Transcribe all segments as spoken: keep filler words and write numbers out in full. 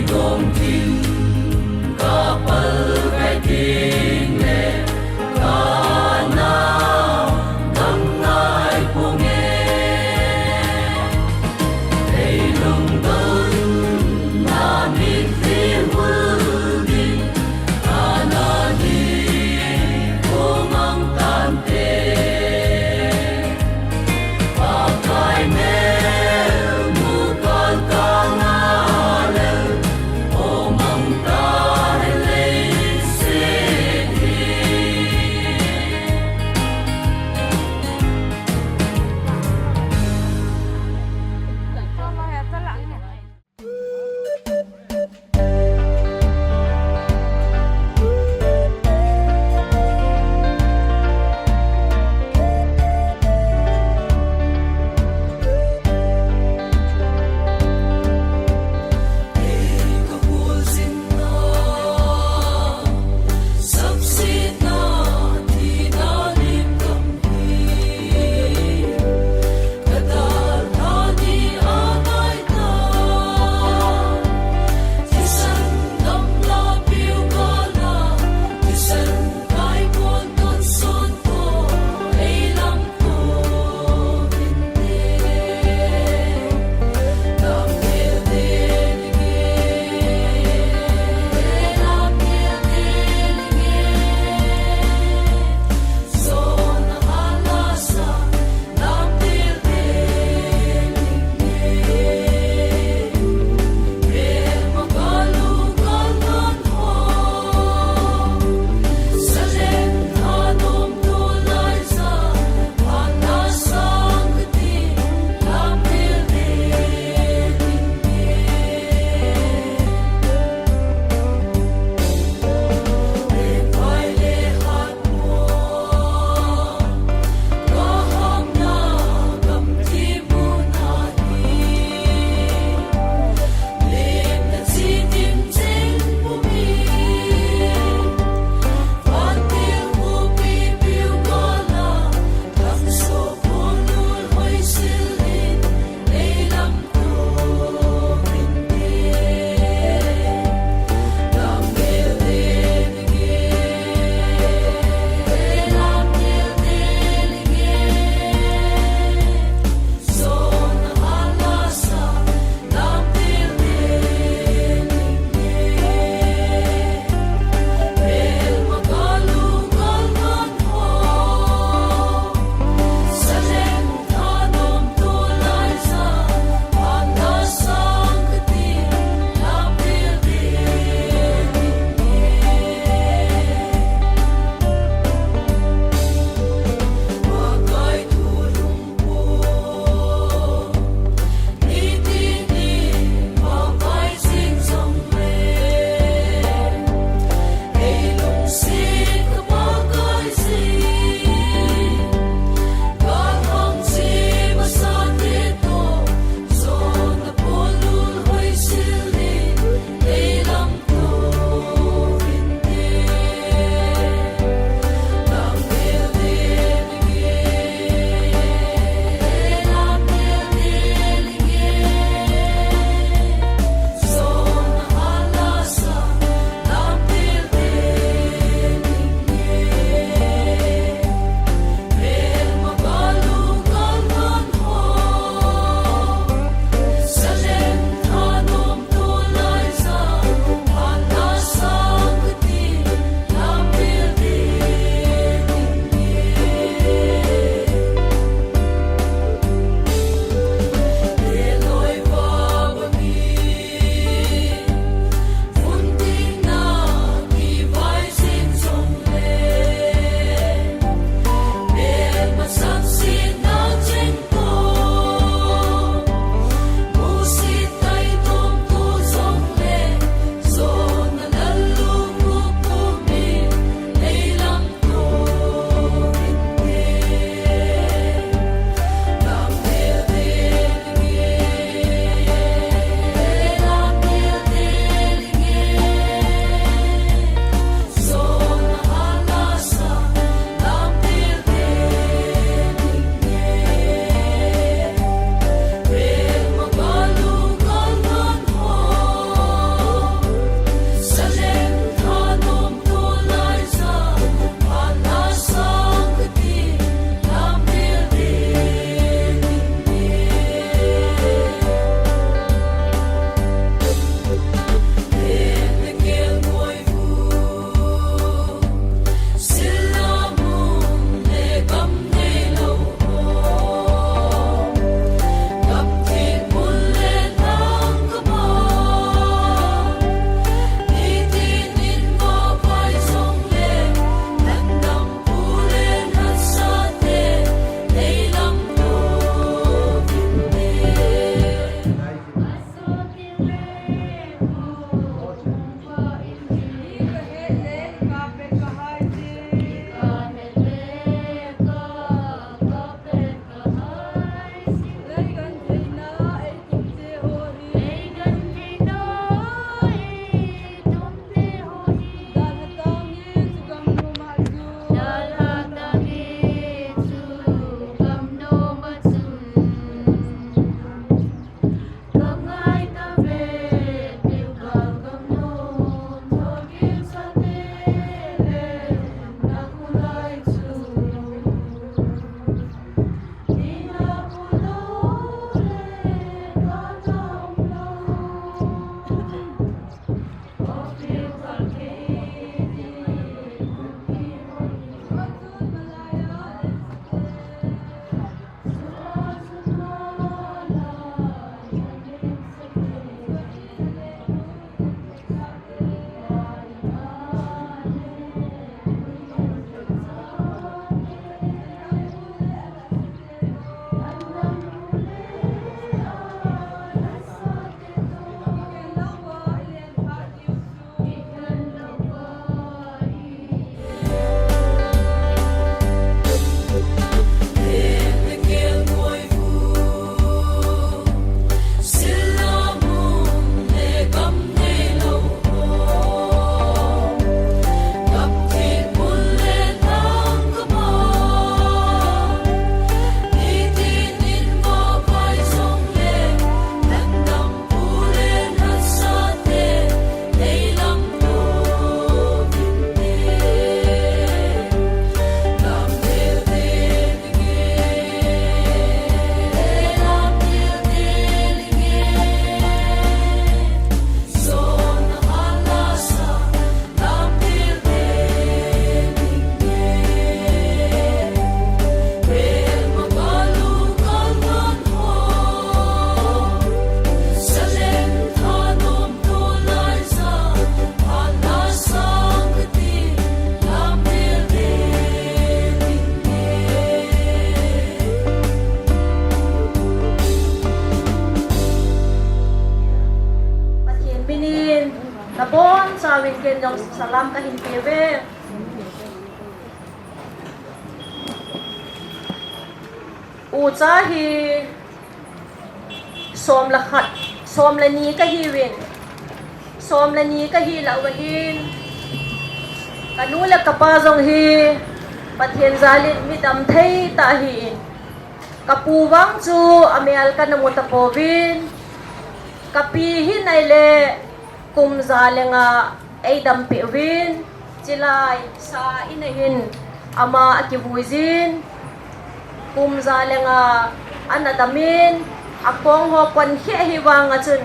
Tongtin kapal gai ding le, kana dam ngai ponge. Ei lungdon na mitlhi hul ding, ana ni kumang tante. Pakai melmu kalkanga le, o mangta le Minin, nabonchauvin ken jong salam kahin peuve. Ucha hi som le khat, som le ni kahiuvin. Som le ni kahi lah uva hin, kanu le kapa jong hi Pathen jalin midam thei tah ahin. Kapu vang chu amel kana mu tapouvin. Kapi hin ahile kum ja le nga eidam peh uvin. Chulai sa in ahin ama akivui jin. Kum ja le nga ana damin, akong ho kon kheh ahi vang a chun,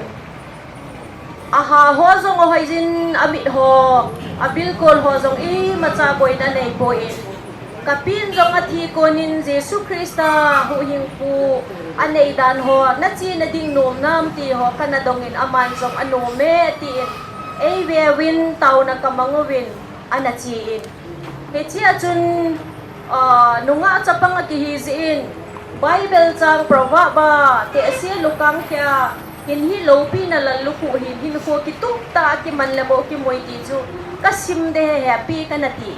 aha ho jong ahoi jin, amit ho, abilkol ho jong imacha boina anei poi. Kapin jong athi konin Jesu Christa huhhingpu anei dan ho nache nading nom nam ti ho kana dongin aman jong anom e tin eiveuvin taona kamang uvin ana che in. Hiche a chun, ah, nungah chapang akihi jeh in, Bible chang Proverb a, tehse lukang khia, hin hi loupina lallukhuh hin, hinkho kitup tah a kiman le bou kimui ti chu, kasim ding ahi hepi kana ti.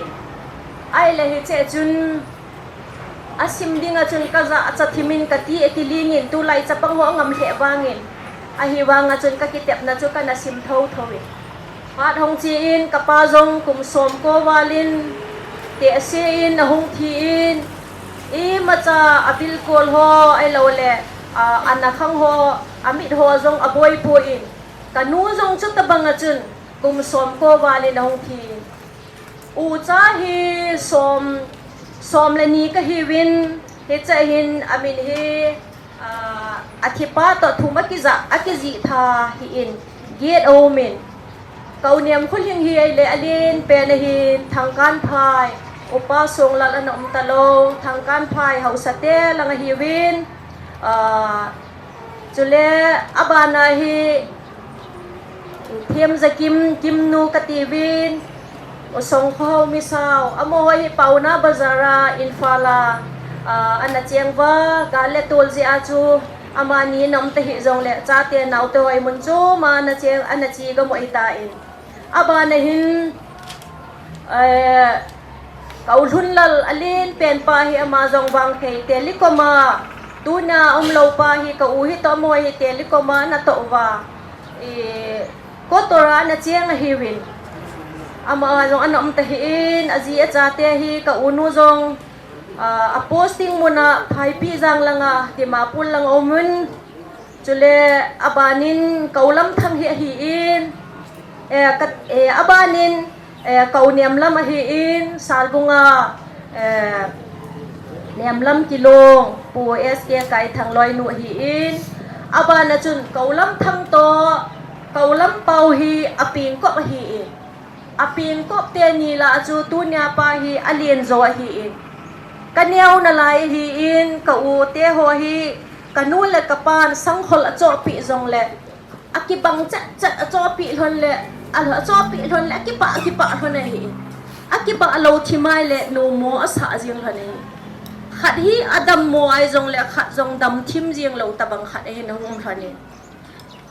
Ahile hiche chun, asim ding a chun kajah a cha thimin kati e, tilingin tulai chapang ho angam lheh vangin. Ahivang a chun kakitepna chu kana sim thotho in. Phat hung che in, kapa jong kum som ko valin, tehse in ahung thi in, imacha abilkol ho, ahilou le, a, anakhang ho, amit ho jong aboi poi. Kanu jong chutabang a chun, kum som ko valin ahung thi in. Ucha hi som, som le ni kahiuvin, hiche hin amin hi, ah, athipa toh thum akija, akijih tha ahin, get aumin. Ka u Niamkholhing hi ahile alen pen ahin, Thangkanphai, Upa Songlal ana um talou, Thangkanphai haosa te lang ahiuvin, ah, chule abana hi, Themjakim, Kimnu katiuvin, U Songkhohao Misao, amaho hi Paona Bazar a, Imphal a, ah, ana cheng uva, gal le tol jeh a chu, amani ana um tahih jongle, chate naote ho hi mun chom a ana cheng, ana che gam u ahitan. Abana hin, eh, ka u Lhunlal alen pen pa hi ama jong vangthei telecom a, tunia umlou pa hi ka u hi toh amaho hi telecom a ana toh uva. Eh, Kotor a ana cheng ahiuvin. Ama jong ana um tahih in, aji achate hi ka u nu jong, ah, a posting mun a Phaipijang langa, Dimapur langa umin. Chule abanin ka u Lamthang hi ahin. Eh, ka, eh, abanin, eh, ka u Nemlam ahin, Salbung a, eh, Nemlam Kilong, Pu S K Kaithang loinu ahin. Abana chun ka u Lamthang toh ka u Lampao hi apengkop ahin. Apengkop teni lah a chu tunia pa hi alen jo ahin. Ka neo nalai ahin, ka u te ho hi, ka nu le ka pan sangkhol achohpeh jongle, akibang chet chet achohpeh lhon le, a, achohpeh lhon le, akipah, akipah lhon ahi. Akibah lou thim ahile, nomo asah jing lhon ahi. Khat hi adam mo ahi jongle, khat jong dam thim jing lou tabang khat ahin ahung um lhon in.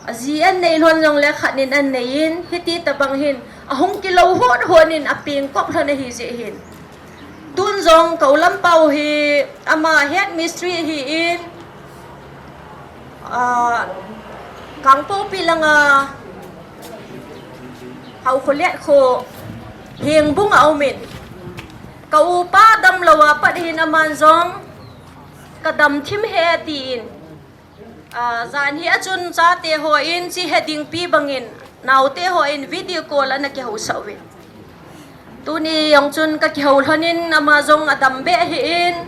Aji an nei lhon jongle khat nin an nei in, hiti tabang hin, ahung kilou hot hot in apengkop lhon ahi jeh hin. Tun jong ka u Lampao hi ama head mistri ahin, ah, Kangpokpi langa Haokholet kho Hengbung a umin. Ka upa damlou a pat hin aman jong ka dam thim e tin. Ah, jan hi a chun chate hon chi he ding pi bangin, naote hon video call ana kihousah uvin. Tuni jong chun ka kihou lhon in ama jong adam beh ahin.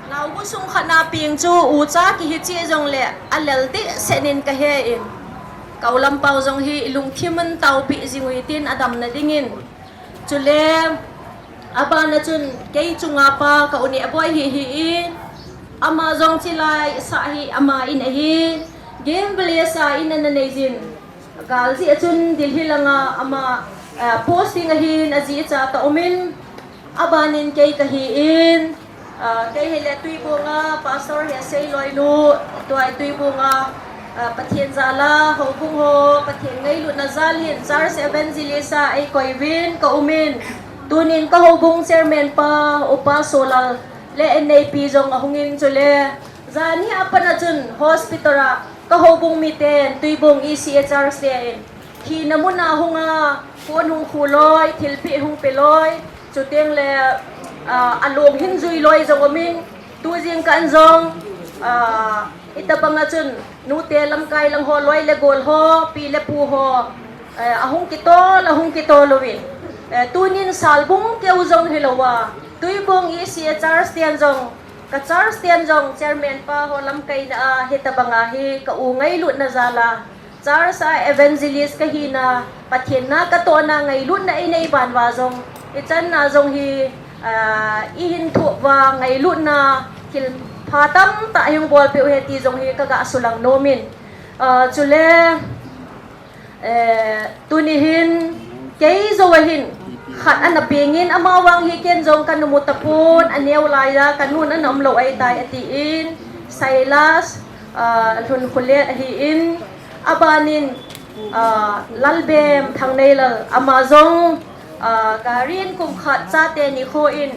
Naobu sung khat na peng chu ucha kihi cheh jongle alel deh seh in ka he in. Ka u Lampao jong hi i lungthim in taopeh jing u hitin adamna dingin. Chule, abana chun kei chunga pa ka u Nehboi hi ahin, ama jong chilai sa hi ama in ahin, Game Village a in ana nei jin. Gal jeh a chun Delhi langa ama, eh, posting ahin, aji acha toh umin, abanin kei kahin, Ah, kei hile Tuibong a, Pastor Hesei loinu, tua Tuibong a, Ah, Pathen jal a houbung ho, Pathen ngailutna jal hin Church Evangelist a eikoi uvin kaum in. Tunin ka houbung chairman pa, Upa Solal le N A P jong ahung in chule. Jan hi apat a chun hospital a ka houbung miten Tuibong E C A Church te in thina mun a hung a, phone hung khu loi, thilpeh hung pe loi, chuteng le, ah, along hin jui loi jong um in, tu jingkah in jong, ah, hitabang a chun nute lamkai lang ho, loi le gol ho, pi le pu ho, eh, ahung kitol, ahung kitol uvin. Eh, tunin Salbung keu jong hilou a, Tuibong E C A Church ten jong, ka church ten jong chairman pa ho lamkaina a hitabang a hi ka u ngailutna jal a, Church a evangelist ka hina, Pathen na ka tohna ngailutna ei nei ban uva jong, ichan na jong hi, ah, i hin thup uva ngailutna thil pha tamtah hung bolpeh u ahi ti jong hi ka ga sulang nom in. Ah, chule, eh, tuni hin kei jou a hin khat ana peng in, ama vang hi ken jong ka numu tapon, aneo lai a ka nun ana um lou ahitai ati in, Silas, ah, Lhunkhulet ahi in, aban in, ah, Lalbem Thangneilal, ama jong, ah, gari in kum khat chate nikho in,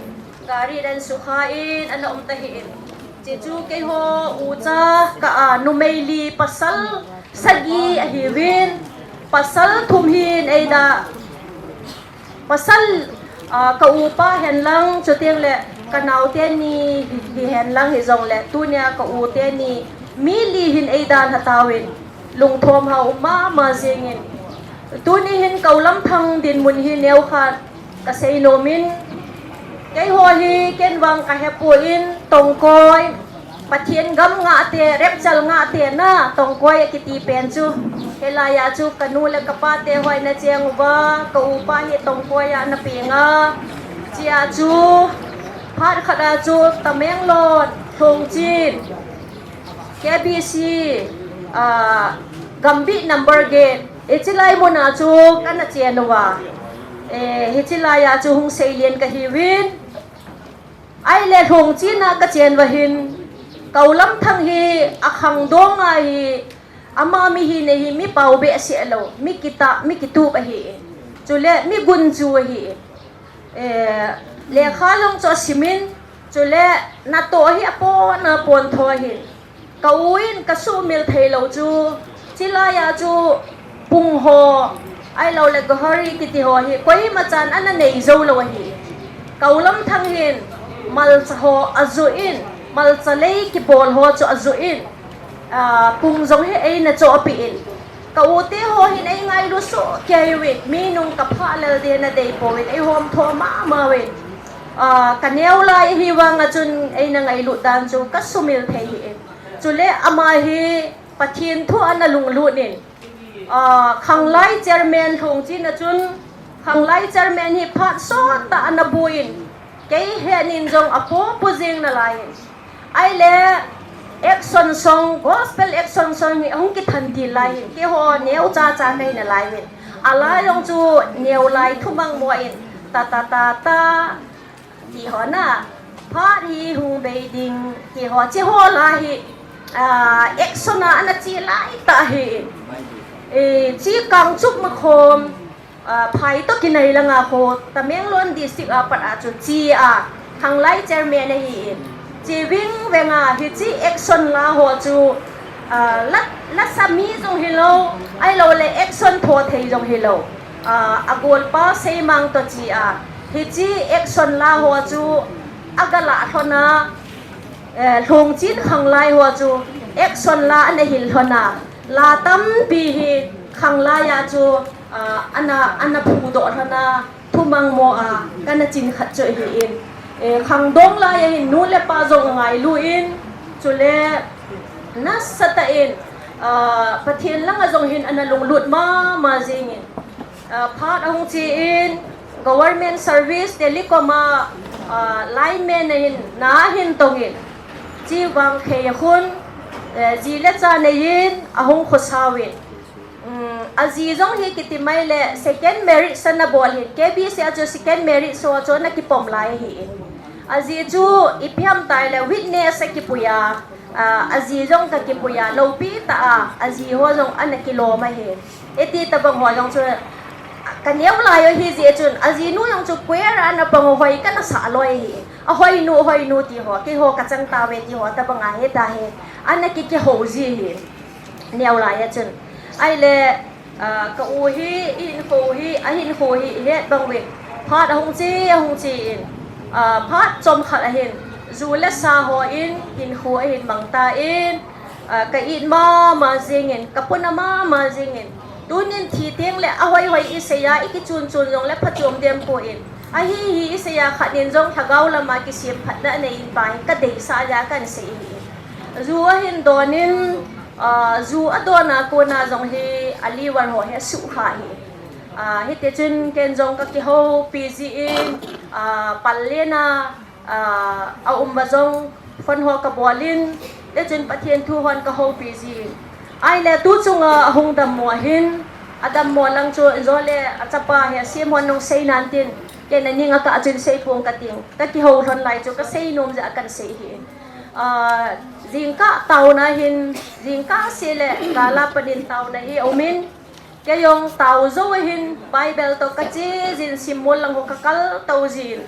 gari in ana sukha in, ana um ta ahi in. Chuche chu keiho ucha ka a, numei li pasal sagi ahi uvin, pasal thum hin ei da, pasal, ah, ka upa hen lang, chuteng le ka nao teni hi, hi hen lang, hijong le tunia ka u teni mi li hin ei dalha tauvin, lungthom hao um mama jing in. Tuni hin ka u Lamthang dinmun hi neo khat ka sei nom in, keiho hi ken vang ka hepon, tongkoi, Pathen gam ngah te, rapture ngah te na, tongkoi akiti pen chu. Hilai a chu ka nu le ka pa te ho ana cheng uva, ka upa hi tongkoi a ana peng a. Chea chu, phat khat a chu, Tamenglong, Lhongchin, K B C, ah, Gambih number gate, hiche lai mun a chu ka na chen uva. Eh, hiche lai a chu hung seilien ka hi uvin. Ahile Lhongchin a ka chen uva hin, ka u Lamthang hi a khangdong a hi, ama mihina hi mi pao behseh lou, mi kitah, mi kitup ahi. Chule mi gunchu ahi. Eh, lekha jong chu asim in, chule natoh hi apon, apon tho ahi. Ka u in ka sumil thei lou chu, chilai a chu pung ho, ahilou le ghari kiti ho hi, koima chan ana nei jou lou ahi. Ka u Lamthang hin, malcha ho ajoh in, malcha lei kibol ho chu ajoh in, ah, pung jong hi eina chohpeh in. Ka u te ho hin ei ngailu soh kei uvin, mi nung ka phah lel ding ana dei pouvin, ei hom tho mama uvin. Ah, ka neo lai ahi vang a chun eina ngailut dan chu ka sumil thei ahi. Chule ama hi Pathen thu ana lunglut in, ah, Khanglai chairman Lhongchin a chun, Khanglai chairman hi phat sot tah ana bu in, kei het in jong apopo jing nalai in. Ahile action song, gospel action song hi hung kithan til lai in, keiho neo chacha kahi nalai in. Ala jong chu neo lai thumang mo in, ta ta ta ta, ti ho na, phat hi hung bei ding, ti ho, chi ho la hi, ah, action a ana chi lai tah ahi. Eh, chi kang chup ma khom, ah, phai toh kinai langa ho, Tamenglong district a pat a chu chi a, Khanglai chairman ahi. Chi ving veng a, hichi action la ho chu, ah, la, lasa mi jong hilou, ahilou le action tho thei jong hilou. Ah, agol pa seimang toh chi a, hichi action la ho chu aga lah lhon a, eh, Lhongchin Khanglai ho chu action la ana hil lhon a, la tampi hi Khanglai a chu, ah, ana, ana phudoh lhon a, thumang mo a, kana chin khat chu ahi in. Eh, khangdong lai a hin nu le pa jong angailu in, chule nasatah in, ah, Pathen langa jong hin ana lunglut mama jing in. Ah, phat ahung chi in, government service, telecom a, ah, lineman ahin, na ahin tong in. Chi vang khei khun, eh, ji le cha nei in, ahung khosao in. Um, aji jong hi kiti mai le second marriage ana bol hin, K B C a chu second marriage ho chu ana kipom lai ahi in. Aji chu ipi ham itile witness akipui a, A, aji jong kakipui a, loupi tah a, aji ho jong ana kilom ahi. Iti tabang ho jong chu, kaneo lai u ahi jeh chun, ajinu jong chu choir a ana pang u hoi kana sah loi ahi. Ahoinu, ahoinu ti ho, keiho kachang tauve ti ho tabang a hita hi. Ana ki, kihou ji ahi. Neo lai a chun. Ahile, a, ka u hi, ihinkho hi, ahinkho hi, ihet bang uvin. Phat ahung che, ahung che in. A, phat chomkhat ahin. Ju le sa ho in, hinkho ahin mang tan. A, ka it mama jingin, ka puna mama jingin. Tunin thi teng le ahoi hoi isei a, ikichun chun jong le phachom dem poi. Ahi hi isei a khat nin jong lhagao lama kisem phatna nei in pa hi ka deisah a kahin sei ahi. Ju ahin donin, a, ju adon a kona jong hi a liver ho hi asukha ahi. A, hiti chun ken jong ka kihoupi jin, a, pal lena, a, a um uva jong phone ho ka bolin, le chun Pathen thu hon ka houpi jin. Ahile tu chunga ahung dammo ahin, adammo lang chu jole achapa hi asem hon nung sei nan tin, ken aning a kah chun sei pong kating, ka kihou lhon lai chu ka sei nom jeh a kahin sei ahi. A, jingkah taona hin, jingkah seh le, gal a panin taona hi aumin, kei jong tao jou ahin, Bible toh ka che jin, sim mol lang ho ka kal tou jin.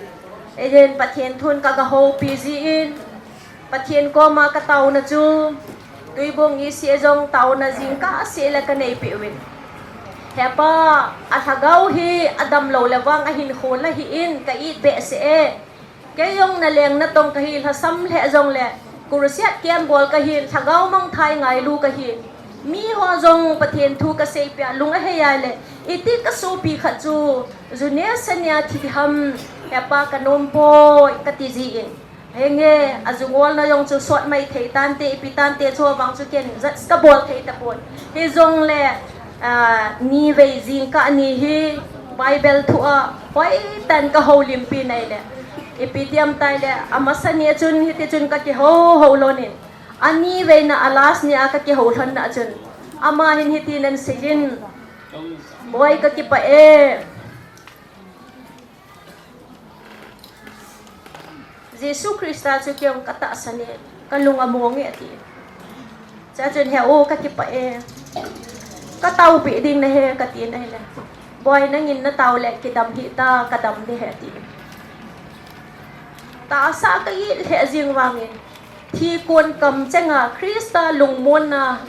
Ahin Pathen thun ka ga houpi jin, Pathen koma ka taona chu, tuibong isi jong taona jingkah seh le ka neipi uvin. He Pa, alhagao hi adam lou le vang ahinkho la hih in, ka it behseh e. Kei jong na leng na tong kahi, lhasam lheh jong le, crusade camp bol kahi, lhagao mangthai ngailu kahi. Mi ho jong Pathen thu ka seipeh a lung ahei a le, iti ka sopi khat chu, ju neh sa nia thi ham, he Pa ka nom poi, ka ti jin. Henge, a ju ngolna jong chu sot mai thei tante, ipi tante chu vang chu ken judge ka bol thei tapon. Hijong le, a, ni vei jingkah ni hi Bible thu a hoitah in ka houlimpi nai le. Ipi ti ham tia le, amasa ni a chun hiti chun ka kihou hou lhon in. Ani veina a last ni a ka kihou lhon na a chun. Ama hin hiti nan sei in. Boi ka kipah e. Jesu Christa chu kei jong ka tahsan e, ka lung among e ati. Chua chun he o ka kipah e. Ka taopeh ding nahi ka ti nai le. Boi nangin na tao le kidam hih ta, ka dam ding ahi ati. Tahsa ka it lheh jing vangin. Thi kon kam chenga Christa lungmonna,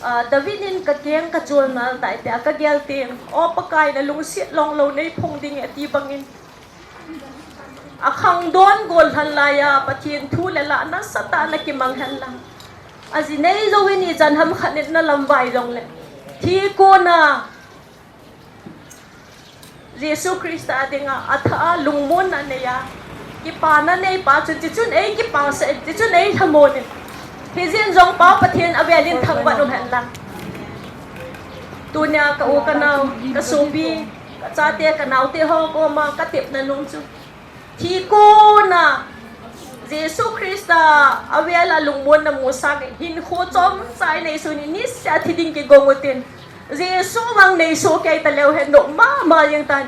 a, David in ka keng ka chol nal tai tia ka gel teng. O Pakai na lungset long lou nei phong ding e ati bangin. A khangdon gol lhan laiya, Pathen thu le la nasatah na kimang hen lang. A ji nei jou in ichan ham khat in na lamvai jong le. Thi kona Jesu Christa dinga, a tha a lungmonna neiya. Kipana nei pa chun, tichun ei kipah sah in, tichun ei lhamon in. Hijin jong Pa Pathen avel in thangvah um hen lang. Tunia ka u ka nao, ka sopi, ka chate, ka naote ho koma ka tepna nom chu. Thi kona Jesu Christa avel a lungmonna musah in hinkho chomcha i neisun in niseh a thi ding kigong utin. Jesu vang nei soh kei taleu hen nom mama jeng tan.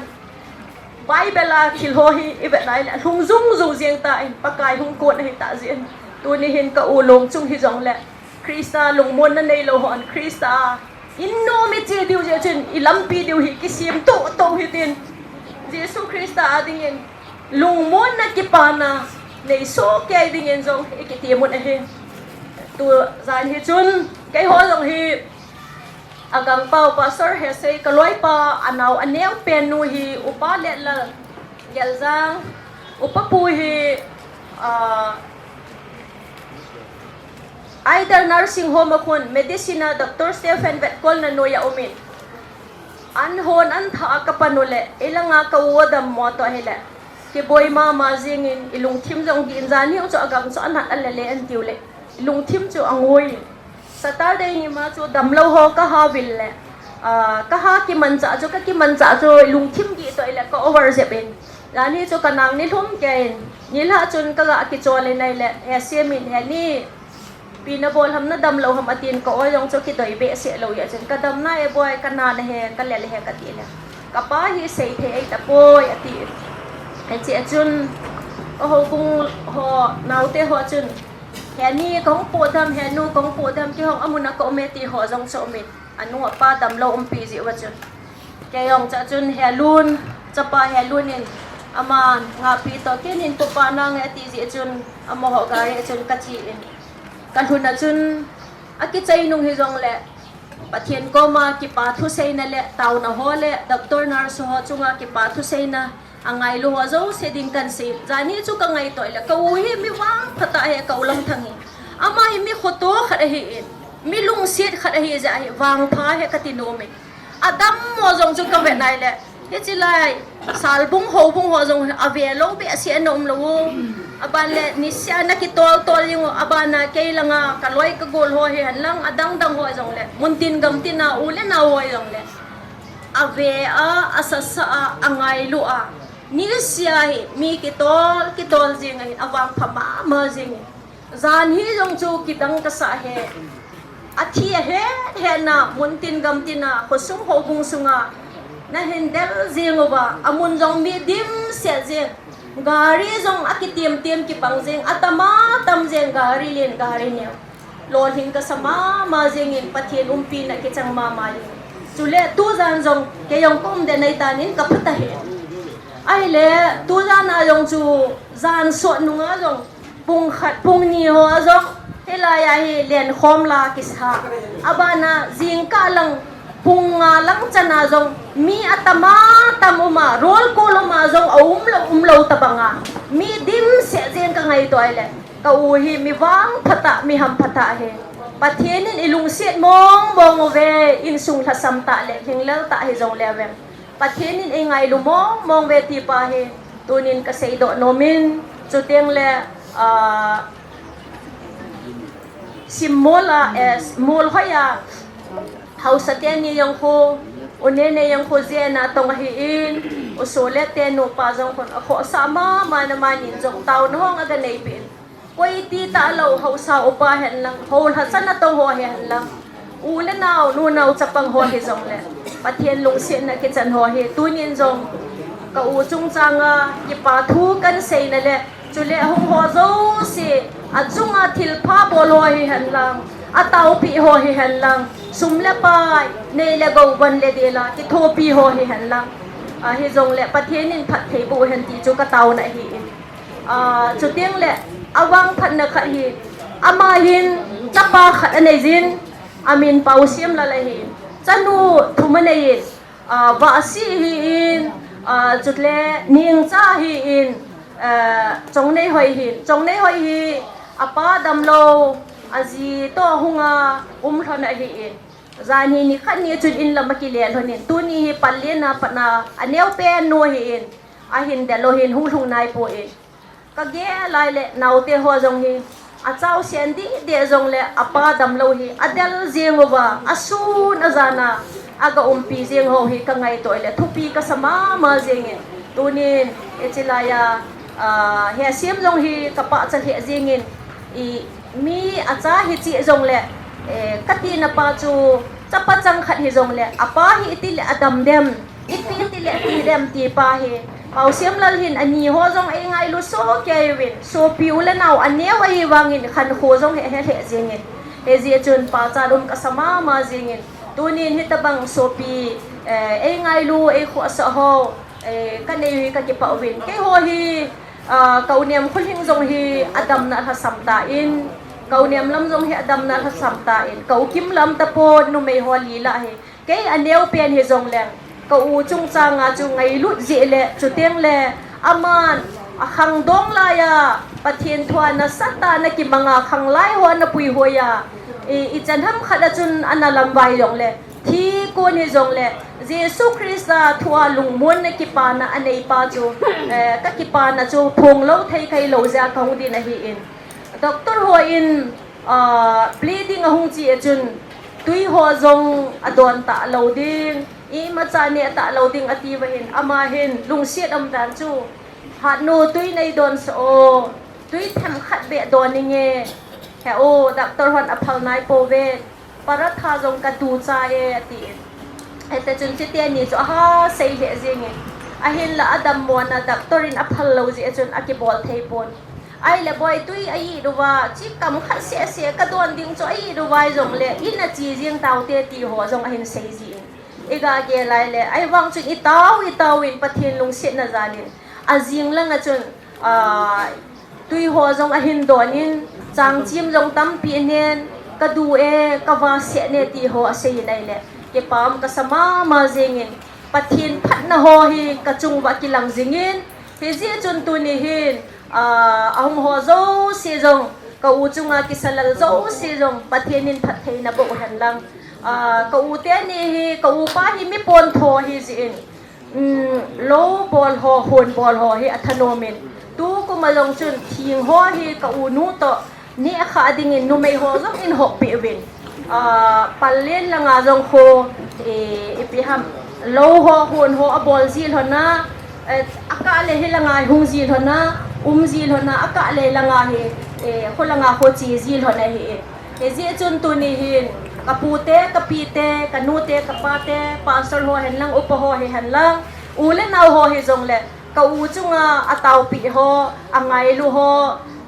Bible a thil ho hi i vet nai le lhung jung jung jeng tan Pakai hung kon ahi tah jeh in. Tuni hin ka u lung chung hijong le Christa lungmonna neilou hon Christa in nom i che diu jeh chun i lampi diu hi kisem toh toh hitin. Jesu Christa a dingin lungmonna kipana nei soh kei dingin jong i kitem un ahi. Tu jan hi chun keiho jong hi a gangpau Pastor Hesei ka loipa a nao a neopen nu hi Upa Letlal Geljang, Upa pu hi, ah, Idol Nursing Home a khun medicine a Doctor Stephen vetkolna noiya um in. An hon an thah a ka pan u le, i langa ka u a dammo toh hile. Kiboi mama jingin, i lungthim jong gin jan hi u chu a gam chu a nat a le le an tiu le. I lungthim chu a ngoi. Saturday ni ma chu damlou ho ka ha vil le. Ah, ka ha kimanchah chu, ka kimanchah chu, i lungthim gih toh hile ka over jep in. Jan hi chu ka nang ni lhum kei in. Nilhah chun ka ga kichol in ahile, he siam in he ni. Ipi na bol ham, na damlou ham atin ka oi jong chu kidoi behseh lou jeh chun ka dam nai e boi, ka na na he, ka lel he ka ti le. Ka pa hi sei thei ei tapoi ati. Hiche a chun ka houbung ho naote ho chun He ni kahung poh dem, he nu kahung poh dem, kei hung amun a ka um e ti ho jong chu um in. Anu apa damlou umpi jeh uva chun. Kei jong chua chun he lun, chapa he lun in, ama ngahpi toh, kei nin kupa nange ati jeh chun, amaho gari a chun kache in. Kalhun a chun, akichai nung hijongle, Pathen koma kipa thuseina le, taona ho le, doctor nurse ho chunga kipa thuseina, angailu ho jouse ding kahin sei. Jani chu kangaito le, ka u hi mi vangpha tah ahi, ka u Langthang hi. Ama hi mi khoto khat ahi in, mi lungset khat ahi jeh ahi, vangpha ahi kati nom in. Adammo jong chu kavet nai le, hiche lai, salbung houbung ho jong avelou behseh ana umlou u. Aban le, niseh a ana kitol tol jing u, aban a kei langa, kaloi kagol ho hihen lang, adang dang ho jongle, muntin gamtin a u le nao ho jongle, ave a, asasa a, angailu a, niseh a hi, mi kitol, kitol jing ahin, avangpha mama jing in. Jan hi jong chu kidang kasah e. Athi ahet het na, muntin gamtin a, khosung houbung sunga, nahin del jing uva, amun jong mi dimset jing. Gari jong akitim tim kibang jing, atam atam jing, gari len, gari neo. Lolhing kasa mama jing in, Pathen umpina kichang mama jing. Chule tujan jong, kei jong ka um den ahitan in kapha tahen. Ahile, tujan a jong chu, jan sot nunga jong, pung khat, pung ni ho a jong, hilai a hi lenkhom la kisa. Aban a jingkah lang, pung nga lang chan a jong, mi atam atam um a, roll call um a jong, aumlou, umlou tabang a. Mi dimset jing kangaito le. Ka u hi mi vangpha tah, mi hampha tah ahi. Pathen in ilungset mong mong uve, insung lhasam tah le, lhinglel tah hijongle vem. Pathen in eingailu mong mong uve ti pa hi, tunin kaseidoh nom in, chuteng le, ah, Simmol a, eh, Molhoi a, haosa teni jong khu, u Nene jong khu jena tong ahin, u Sole te nupa jong khu, akhohsah mama na manin jong taona hung aga neipeh in. Koi ti talou, haosa upa hen lang, hou lhasan a tong ho hen lang. U le nao, nu nao chapang ho hijongle, Pathen lungsetna kichan ho hi, tunin jong ka u chungchang a kipa thu kahin seina le, chule hung ho jouse, achunga thilpha bol ho hihen lang, ataopeh ho hihen lang, sum le pai, nei le gou, van le dal a kithopi ho hihen lang. A, hijongle Pathen in phatthei boh hen ti chu ka taona ahi in. A, chuteng le, avangphatna khat hi, ama hin chapa khat anei jin, amin Paosiamlal ahi. Chanu thum anei in, a, Vahsi ahi in, a, chule Ningcha ahi in, a, Chongneihoi ahi in. Chongneihoi hi, apa damlou, aji toh hunga um lhon ahi in. Jan hi nikhat ni chun in lam akile lhon in. Tuni hi pallena pat a, aneo pen nu ahi in. Ahin del lou hin hung lhung nai poi. Ka gel lai le naote ho jong hi, achau sen deh deh jongle apa damlou hi, adel jeng uva, asun ajan a, aga umpi jeng ho hi ka ngaito le thupi kasa mama jeng in. Tunin, hiche lai a, ah, Hesem jong hi ka pachat lheh jeng in, i, mi acha hiche jongle, eh, ka tina pa chu, chapa chang khat hijongle, apa hi iti le adam dem, ipi iti le ati dem ti pa hi, Paosiamlal hin ani ho jong eingailu soh kei uvin, sopi u le nao aneo ahi vangin khankho jong he, he, he jeng in. Hijeh chun pachat um kasa mama jeng in. Tunin hitabang sopi, eh, eingailu, eikhohsah ho, eh, ka nei u hi ka kipah uvin. Keiho hi, ah, ka u Nem Kholhing jong hi adamna lhasam tan, ka u Nem Lam jong hi adamna lhasam tan, ka u Kimlam tapon numei ho li lah hi. Kei aneo pen hijongleng, ka u chungchang a chu ngailut jeh le, chuteng le, aman, akhangdong lai a, Pathen thua nasatah a ana kimang a, khanglai ho ana puihoi a, i, ichan ham khat a chun ana lamvai jongle, thi kon hijongle, Jesu Christa thua lungmonna kipana anei pa chu, eh, ka kipana chu phonglou thei kei lou jeh a kahung din ahi in. Doctor hon, ah, bleeding ahung chi a chun, tui ho jong adon talou ding, imacha neh talou ding ati uva hin, ama hin lungset aum dan chu, Hatnu, tui nei donsah o, tui themkhat beh don inge, he o, doctor hon aphal nai pouve, paratha jong katu chai e, ati in. Hiti chun chuteni chu aha sei lheh jeng in. Ahinla adammona doctor in aphal lou jeh chun akibol thei pon. Ahile boi tui a it uva, chi kam khat seh seh ka don ding chu a it uva jongle, in a chi jing taute ti ho jong ahin sei jin. I ga gel lai le, ahivang chun i tao, i tao in Pathen lungsetna jalin. A jing langa chun, ah, tui ho jong ahin don in, chang chim jong tampi nen, ka du e, ka va seh ne ti ho a sei in ahile. Kipah um ka sa mama jing in, Pathen phatna ho hi ka chung uva kilang jing in, hijeh chun tuni hin, ah, ahung ho jouse jong, ka u chunga kisa lal jouse jong, Pathen in phattheina boh hen lang. Ah, ka u teni hi, ka u pa hi mi pontho ahi jeh in, um, lou bol ho, hon bol ho hi a thanom in. Tukum a jong chun thing ho hi ka u nu toh neh kha ding in numei ho jong in hop peh uvin. Ah, Pallel langa jong kho, eh, ipi ham, lou ho, hon ho a bol ji lhon a, eh, a kah le hi langa hung ji lhon a, um ji lhon a, a kah le langa hi, eh, kho langa kho che ji lhon ahi. Hijeh chun tuni hin, ka pute, ka pite, ka nute, ka pate, pastor ho hen lang, upa ho hi hen lang, u le nao ho hi jongle, ka u chunga a taopi ho, a ngailu ho,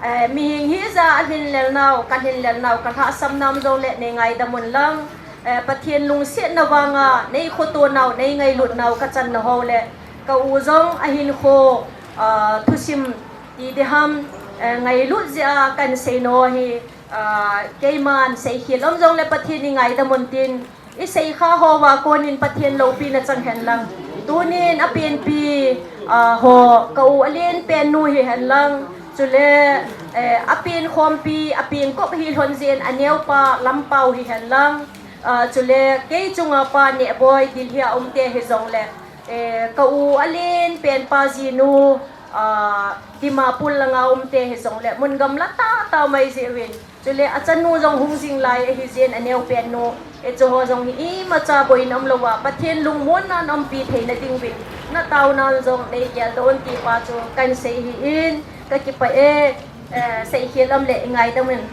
eh, mihem hijat a lhinlel nau, ka lhinlel nau, ka lhahsam nau um jongle, nei ngaidam un lang, eh, Pathen lungsetna vanga, nei khoto nau, nei ngailut nau, ka channa ho le, ka u jong ahin kho, ah, thusim ti ding ham, eh, ngailut jeh a kan sei nau hi, Ah, keiman seikhel um jongle Pathen in ngaidam un tin, i seikha ho uva konin Pathen loupina chang hen lang. Tunin a penpi, ah, ho, ka u a lenpen nu hi hen lang. Chule, eh, a penkhompi, a penkop hi lhon jin a neopa Lampau hi hen lang. Ah, chule, kei chunga pa Nehboi Delhi a umte hi jongle, eh, ka u a lenpen pa jinu, ah, Dimapur langa umte hi jongle, mun gamla tahtah mai jeh uvin. Chule a chanu jong hung jing lai ahi jin a neopen nu. Hiche ho jong hi imacha boina umlouva, Pathen lungmonna umpi theina ding uvin. Na taona jong nei geldoh un ti pa chu kan sei ahin, ka kipah e, eh, seikhel um le i ngaidam un.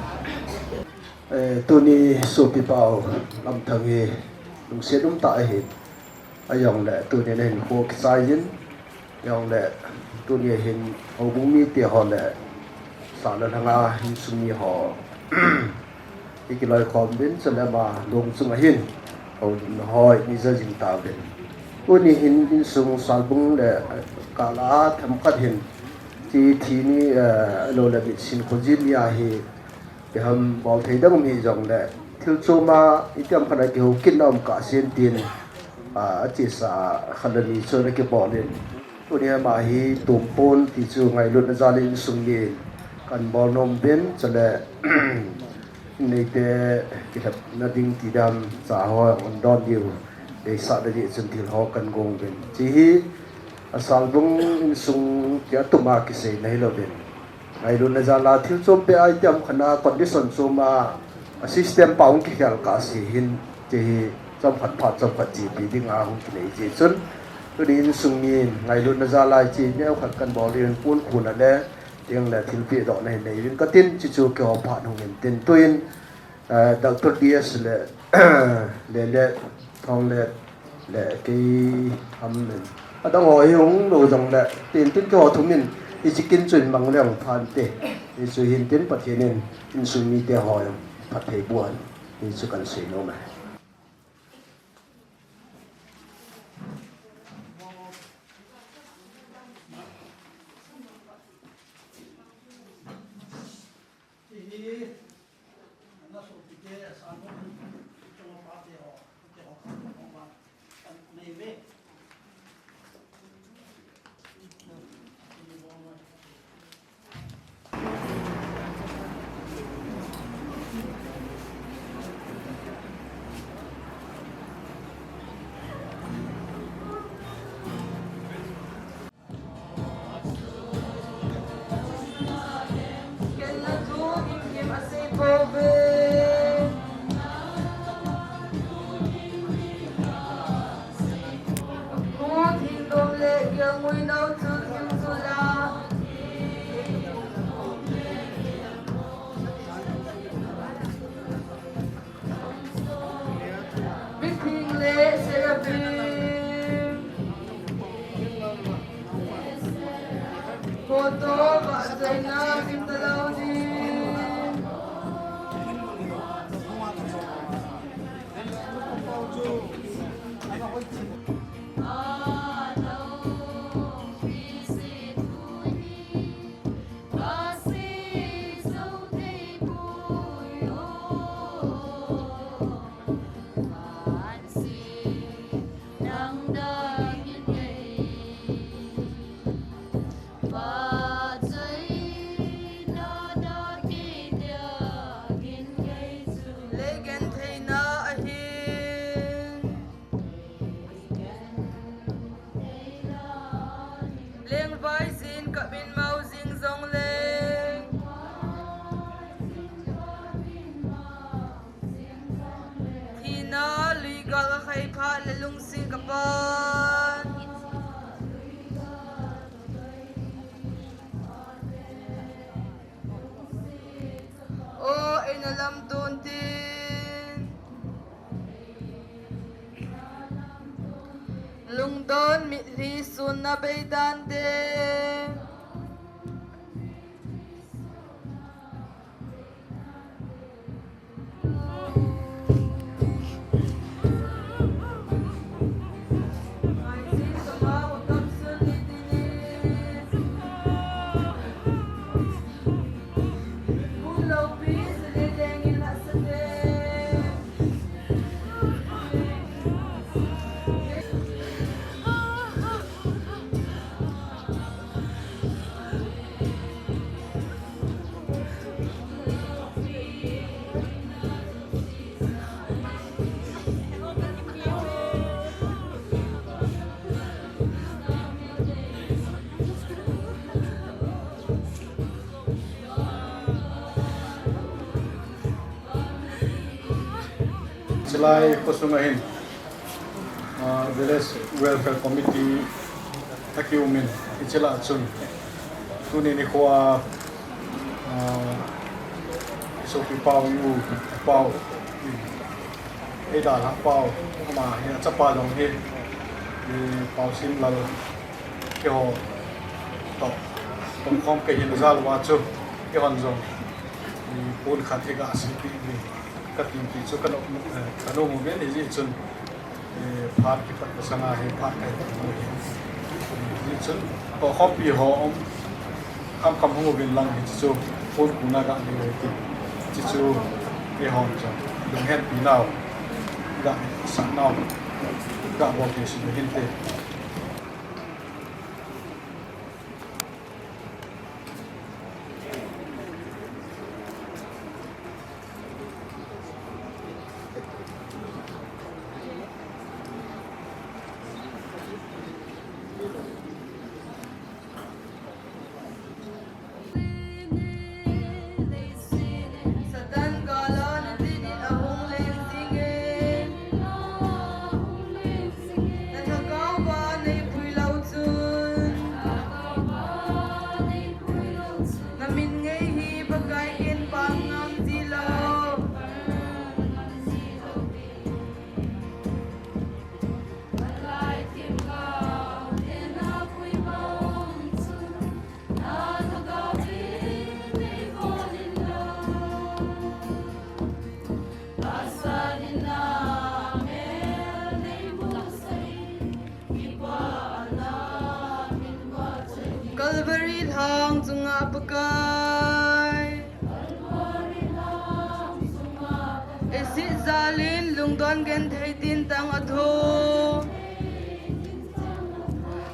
Eh, tuni sopipa u Lamthang hi lungset um tah ahi. Ahijongle tuni a hin kho kichai jin. Ahijongle tuni a hin houbung mite ho le sahna lhanga insung mi ho i kiloikhom uvin, chule ama lung chunga hin houlimna ho i ja jing tauvin. Tuni hin insung Salbung le kah a themkhat hin chi thi ni, eh, lou le mitsin khojin ni a hi Ipi ham bol thei dang um hijongle, thil chom a, itiham khat a kihou kitna um kah sen tin, a, achesa khat le ni chu ana kibol in. Tuni ama hi tumpon ti chu ngailutna jal in insung min kan bol nom uvin, chule, neite kilhepna ding ti dam cha ho hung don diu, deisah na ding chun thil ho kan gong uvin. Chi hi, a Salbung insung tia tuma kiseina hilou vin. Ngailutna jal a thil chom pe a itiham khat a condition chom a, a system pa hung kikhel kah se hin, chi hi chomkhat phat chomkhat chepi ding a hung kinei jeh chun. Tuni insung min ngailutna jal a chi neo khat kan bol in pon khun a le, tiang le thilpeh dohna hin nei uvin katin, chi chu kihou phat hung in tin tuin, eh, Doctor D S le, le, le, Thong le, le kei ham nen. Adang ho hi hung lou jongle, tin tin keiho thum in, hiche kin chu in mang leng phan te. Hichu hin tin Pathen in, insung mite ho jong phatthei boh hen. Hichu kan sei nom e. Mithing le Seraphim. Photo vahchoina, fimta Lei gentheina ahin. Lengvaijin kapin mau jing jongleng. Thina luigal kakhai phat le lungset kapan. O eina lamdon tin. Lungdon mitlhi sunna beidan te. Chilai khosung ahin, ah, Village Welfare Committee akiumin, hichila chun tuni nikhoa, ah, isopi pau, iu pau, eidalhah pau, ama hi achapa jong hi, i Paosinlal, keiho toh, tongkhom kahin jal uva chu, keihon jong, i pon khat hi gasei peh in, kati pi chu kanu, eh, kanu mu ven hijeh chun, eh, phat kipat masanga hi phat kahin mu hi. Hijeh chun, tohkhompi ho um, khamkham hung uvin lang hiche chu, pon kona gah nei u hite. Hiche chu, keihon jong, lunghetpi nau, gah sah nau, gah bol thei sum hinte. Satan gala nadin in ahung leng jingin, na lhagao va neipui lou chun, na min ngei hi Pakai in pang ngam ji lou. Calvary lhang chunga Pakai, i sih jal in lungdon genthei tin tang athu.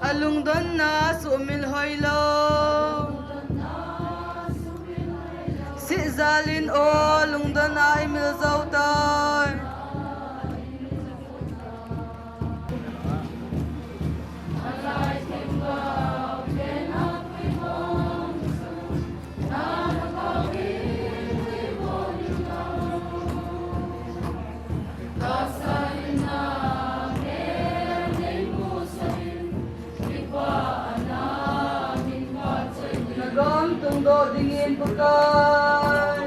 A lungdonna sumil hoilou. Sih jal in o lungdonna imil jou tai. Na gam tungdoh dingin Pakai.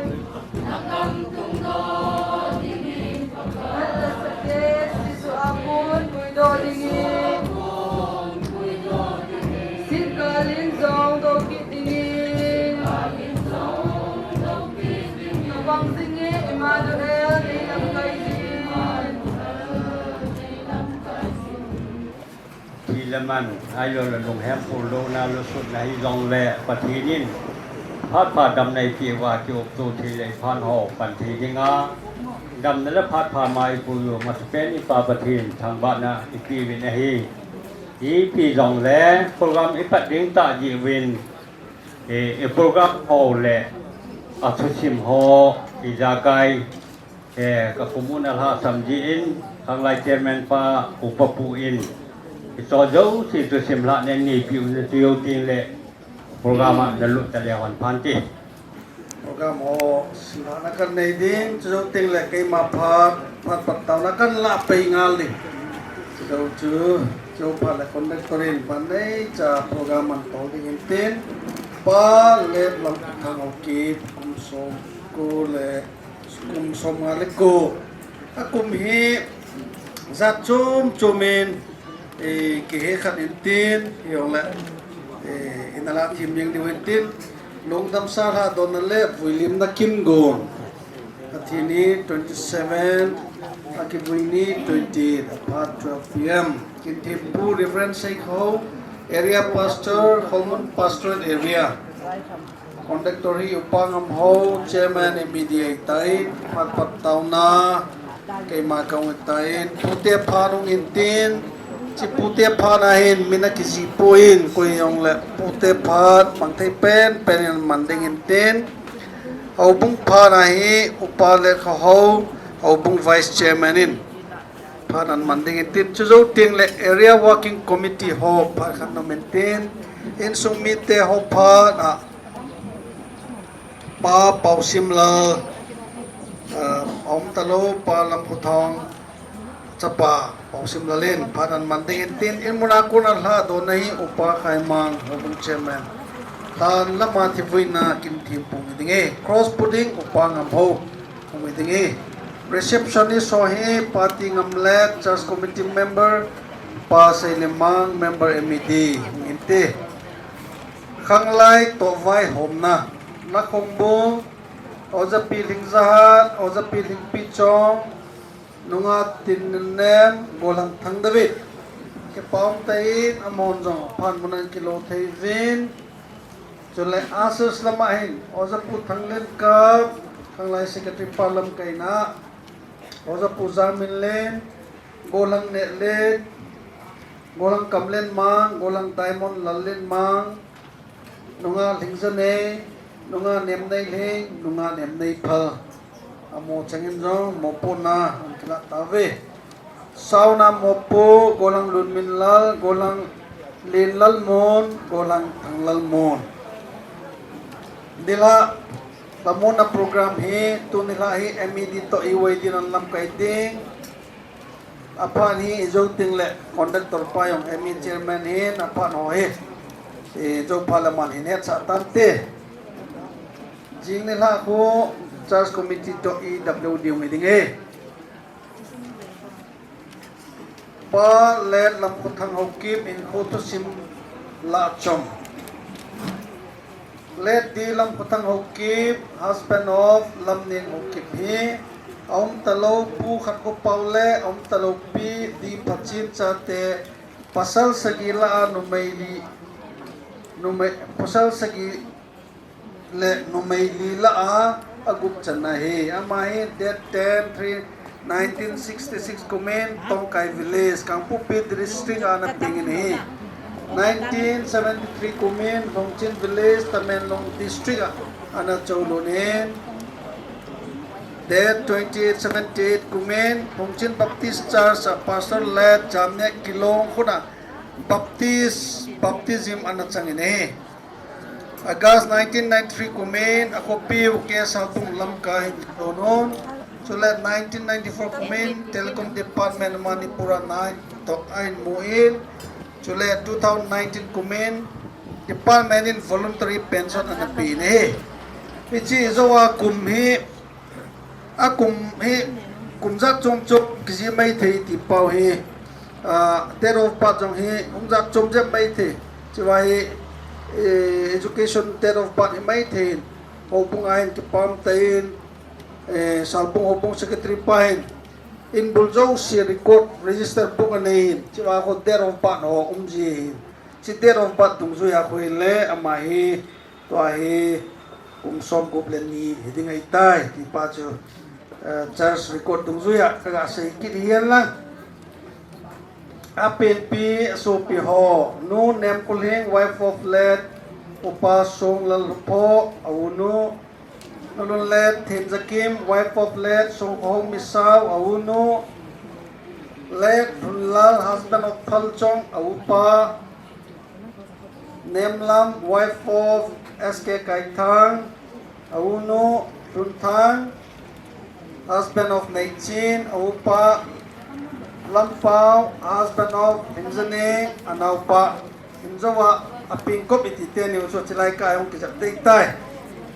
Na gam tungdoh dingin Pakai. Nat nasatah Jesu a kon puidoh dingin. Sih kal in jong doh kit dingin. Pi le man, ahilouleh lunghem purlouna, lusutna hijongle Pathen in phat pha damna eipeh uva, kiopto thei le iphat ho pan thei dinga damna le phat pha ma eipui u, masapen i Pa Pathen thangvahna ipeuvin ahi. Ipi jongle program ipat ding tah jeh uvin, eh, i program ho le athusim ho ijakai, eh, ka kum u nalhahsam jeh in, khanglai chairman pa, upa pu in, hicho jouse thusim lhahna neipeh u, chujou tengle program a nalut taleu hen phante. Program ho simlhahna kanei ding, chujou tengle keima phat, phat pat taona kanlah pei ngal ding. Chujou chu, chujou phat le conductor in pan neicha program antol ding hintin, Pa Letlamkhothang Haokip, kum somko le, kum somnga le ko. Akum hi jat chom chom in, eh, kihe khat hintin, hijongle, eh, inala thim jeng diu hintin, lungdamsa lhadonna le vuilimna kin gon. Athi ni twenty-seven, akivui ni twenty-eight, aphat twelve P M. Kinthempu Reverend Seikhao, Area Pastor, Kholmun Pastorate Area. Conductor hi Upa Ngamhao, Chairman M E D ahitai, phat pat taona, keima kahung hitai, pute phat hung hintin, chi pute phat a hin, min akijih poi, koi hijongle, pute phat, mang thei pen pen in man ding hintin, houbung phat a hi, Upa Letkhohao, houbung Vice Chairman in phat aman man ding hintin, chujou tengle Area Working Committee ho phat khat nom hintin, insung mite ho phat a, Pa Paosimlal, ah, aum talou, Pa Lamkhothang chapa Paosimlal in phat aman man ding hintin, in mun a kon a lhadonna hi Upa Khaimang, houbung chairman. Tan lama thivuina Kinthempu hung hi ding e, cross pu ding Upa Ngamhao hung hi ding e. Receptionist ho hi Pa Tingamlet, church committee member, Pa Seilemang, member M E D hung hinte. Khanglai toh vaihomna, Nakhongbung, Oja Pi Lhingjahat, Oja Pi Lhingpichong, nunga Tinnem, Golhang Thang David. Kipa um tah in, amahon jong aphat mun a kilou thei uvin. Chule ushers lama hin, Oja Pu Thanglenkap, Khanglai secretary pa lamkaina, Oja Pu Jangminlen, Golhang Nehlen, Golhang Kamlenmang, Golhang Diamond Lallenmang, nunga Lhingjanei, nunga Nemneilhing, nunga Nemneiphal. Amaho chengin jong mopohna hung kilah tauve. Sauna mopo, Golhang Lunminlal, Golhang Lenlalmon, Golhang Thanglalmon. Nilhah, lamonna program hi, tu nilhah hi M E D toh E Y D in ana lamkai ding. Aphat hi ijou tengle conductor pa jong M E chairman hin aphat ho hi ijou phat le aman hin hetsah tante. Jing nilhah khu church committee toh E W D hung hi ding e. Pa Letlamkhothang Haokip in khu thusim lah chom. Late D Lamkhothang Haokip, husband of Lamneng Haokip hi, aum talou Pu Khatkopao le aum talou Pi D Phachin chate, pasal sagi lah a numei li, numei, pasal sagi le numei li lah a, agup channa ahi. Ama hi date ten three nineteen sixty-six kumin Tongkai Village, Kangpokpi District a ana peng in ahi. Nineteen seventy-three kumin Lhongchin Village, Tamenglong District a ana cholut in. Date twenty-eight seventy-eight kumin Lhongchin Baptist Church a Pastor Late Jamniah Kilong khut a Baptist, baptism ana chang in ahi. August nineteen ninety-three kumin, akhopi U K Salbung Lamka hin kilhon un. Chule nineteen ninety-four kumin, Telecom Department Manipur a nine toh ahin mu in. Chule two thousand nineteen kumin, department in voluntary pension ana pe in ahi. Hiche jou a kum hi, akum hi, kum jat chom chom kijih maithei ti pau hi, ah, date of birth jong hi, hung jat chom jep maithei. Chua hi, eh, education date of birth hi maithei. Houbung a hin kipa um tah in, eh, Salbung Houbung Secretary pa hin, In bul jouse record register book anei in, chua khu date of birth ho um ji ahin. Chi date of birth dungjuia khu hile ama hi tua hi kum som gup le ni hiding ahitai, tipa chu, eh, church record dungjuia kaga sei kit hihen lang. Apenpi asopi ho, Nu Nemkulhing, wife of late Upa Songlalpho, a u nu, Nulunlet Themjakim, wife of late Songkhohong Misao, a u nu, late Lhunlal, husband of Phalchong, a upa, Nemlam, wife of S K Kaithang, a u nu, Lhunthang, husband of Neichin, a upa, Lampao, husband of Himjane, a naopa. Himjouva, a pengkop iti teni u chu chilai kah a hung kijep dei tai.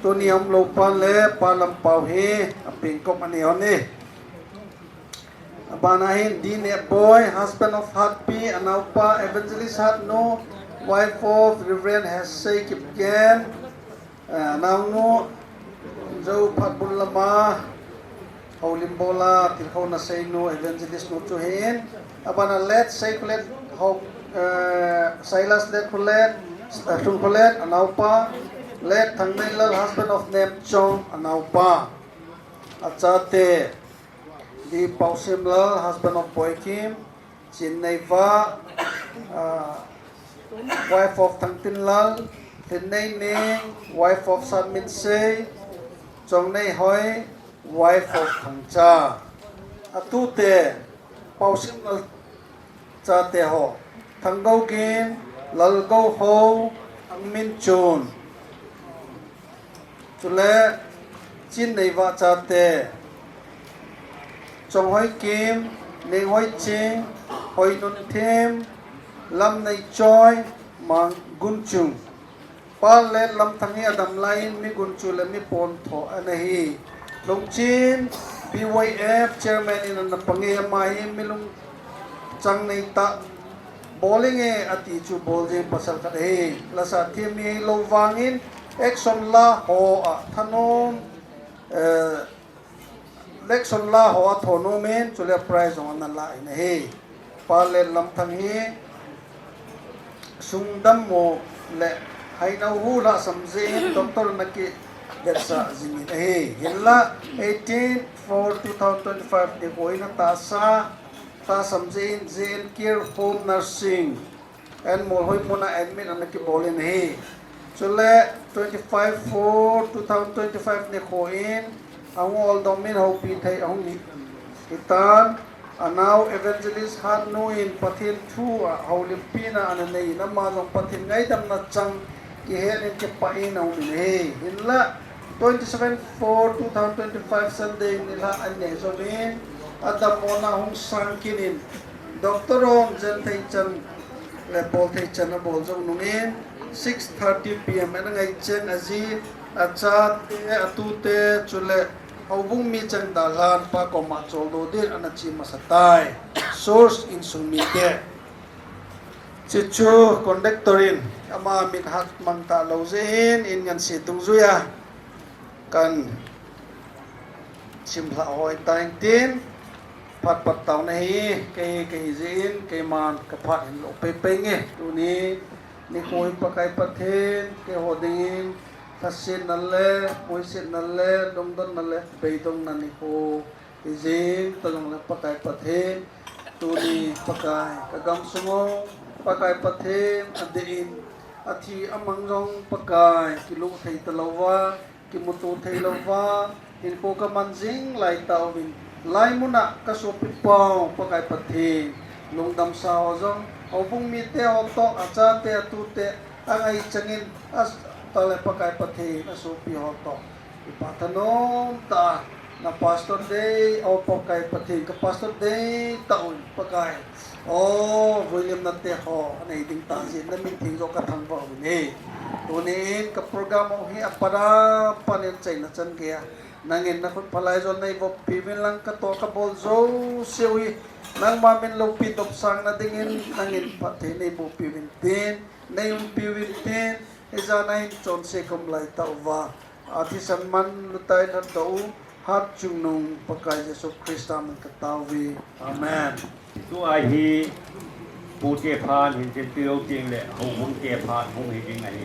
Tuni a umlou pa le Pa Lampao hi a pengkop anei hon e. Abana hin D Nepboi, husband of Hatpi, a naopa Evangelist Hatnu, wife of Reverend Hesei Kipgen, eh, a naonu, Jou Phatbul Lama, Houlimbola, Tilkhouna Seinu, Evangelist nu chu hin. Abana late Seikholet, Hou, eh, Silas Letkholet, eh, Lhunkholet, a naopa, late Thangneilal, husband of Nemchong, a naopa. Achate, D Paosimlal, husband of Boikim, Chinneiva, ah, wife of Thangtinlal, Thinneining, wife of Sanminsei, Chongneihoi, wife of Thangcha. Atute, Paosimlal chate ho, Thanggoukim, Lalgouhou, Thangminchun. Chule Chinneiva chate, Chonghoikim, Nenghoiching, Hoinunthim, Lamneichoi, Manggunchung. Pa le Lamthang hi adam laiyin mi gunchu le mi pontho ana hi. Lungchin B Y F chairman in ana pang e, ama hi mi lungchang neitah. Bol inge ati chu bol jing pasal khat ahi. Lasa them mi hilou vangin action la ho a thanom, eh, action la ho a thanom in chule prize jong ana la in ahi. Pa le Lamthang hi sungdammo le hainau hu lhasam jeh in doctor ana kivetsah jing in ahi. Hinla eighteen four two thousand twenty-five nikho in atahsa lhasam jeh in J N Care Home Nursing and Molhoi muna admit ana kibol in ahi. Chule twenty-five four two thousand twenty-five nikho in ahung oldom in houpi thei ahung hi, hitan, anao Evangelist Hatnu in Pathen thu a houlimpina ana nei in ama jong Pathen ngaidamna chang kihet in kipah in aum in ahi. Hinla twenty-seven four two thousand twenty-five Sunday nilhah an nei jom in, adammona hung sang kit in, doctor hon jen thei chan le bol thei chan abol jong nungin, six thirty P M ana ngai cheng aji, achate, atute, chule houbung mi cheng dalhan pa koma choldo din ana che masa tai. Source, insung mite. Chuchu conductor in ama min hat mang talou jeh in, in ngansi dungjuia kan simlhah hoi tan tin, phat pat taona hi kei, kei jeh in keiman kaphat hinlou peipei nge. Tuni nikho hi Pakai Pathen keiho dingin lhasetna le, moisetna le, lungdonna le, beidongna nikho hijing tajongle Pakai Pathen, tuni Pakai kagamsung u Pakai Pathen adeh in athi amang jong Pakai kiluh thei talouva, kimuto theilouva, hinkho kaman jing lai tauvin, laimuna kasopipau Pakai Pathen, lungdamsa ho jong, houbung mite ho toh, achate, atute, angaichangin, a, tale Pakai Pathen, asopi ho toh kipah thanom tah a, na pastor dei, o Pakai Pathen, ka pastor dei tah un Pakai. O, vuilimna te ho anei ding tah jeh in namin theng joh kathangvah uvin ahi. Tuni in ka program ho hi apat a pat in achaina chan geiya nangin nakhut phalai jol neivoppi uvin lang, katoh kabol jouseu hi nangma min loupi dopsang nadingin nangin phatthei neibohpi uvin tin, neiumpi uvin tin, hijat a hin chonse kaum lai tauva, athisan man lutai lhatdoh u, Hatchungnung Pakai Jesu Christa min kataove. Amen. Tua hi pute phat hin tin, tu jou teng le houbung te phat hung hi ding ahi.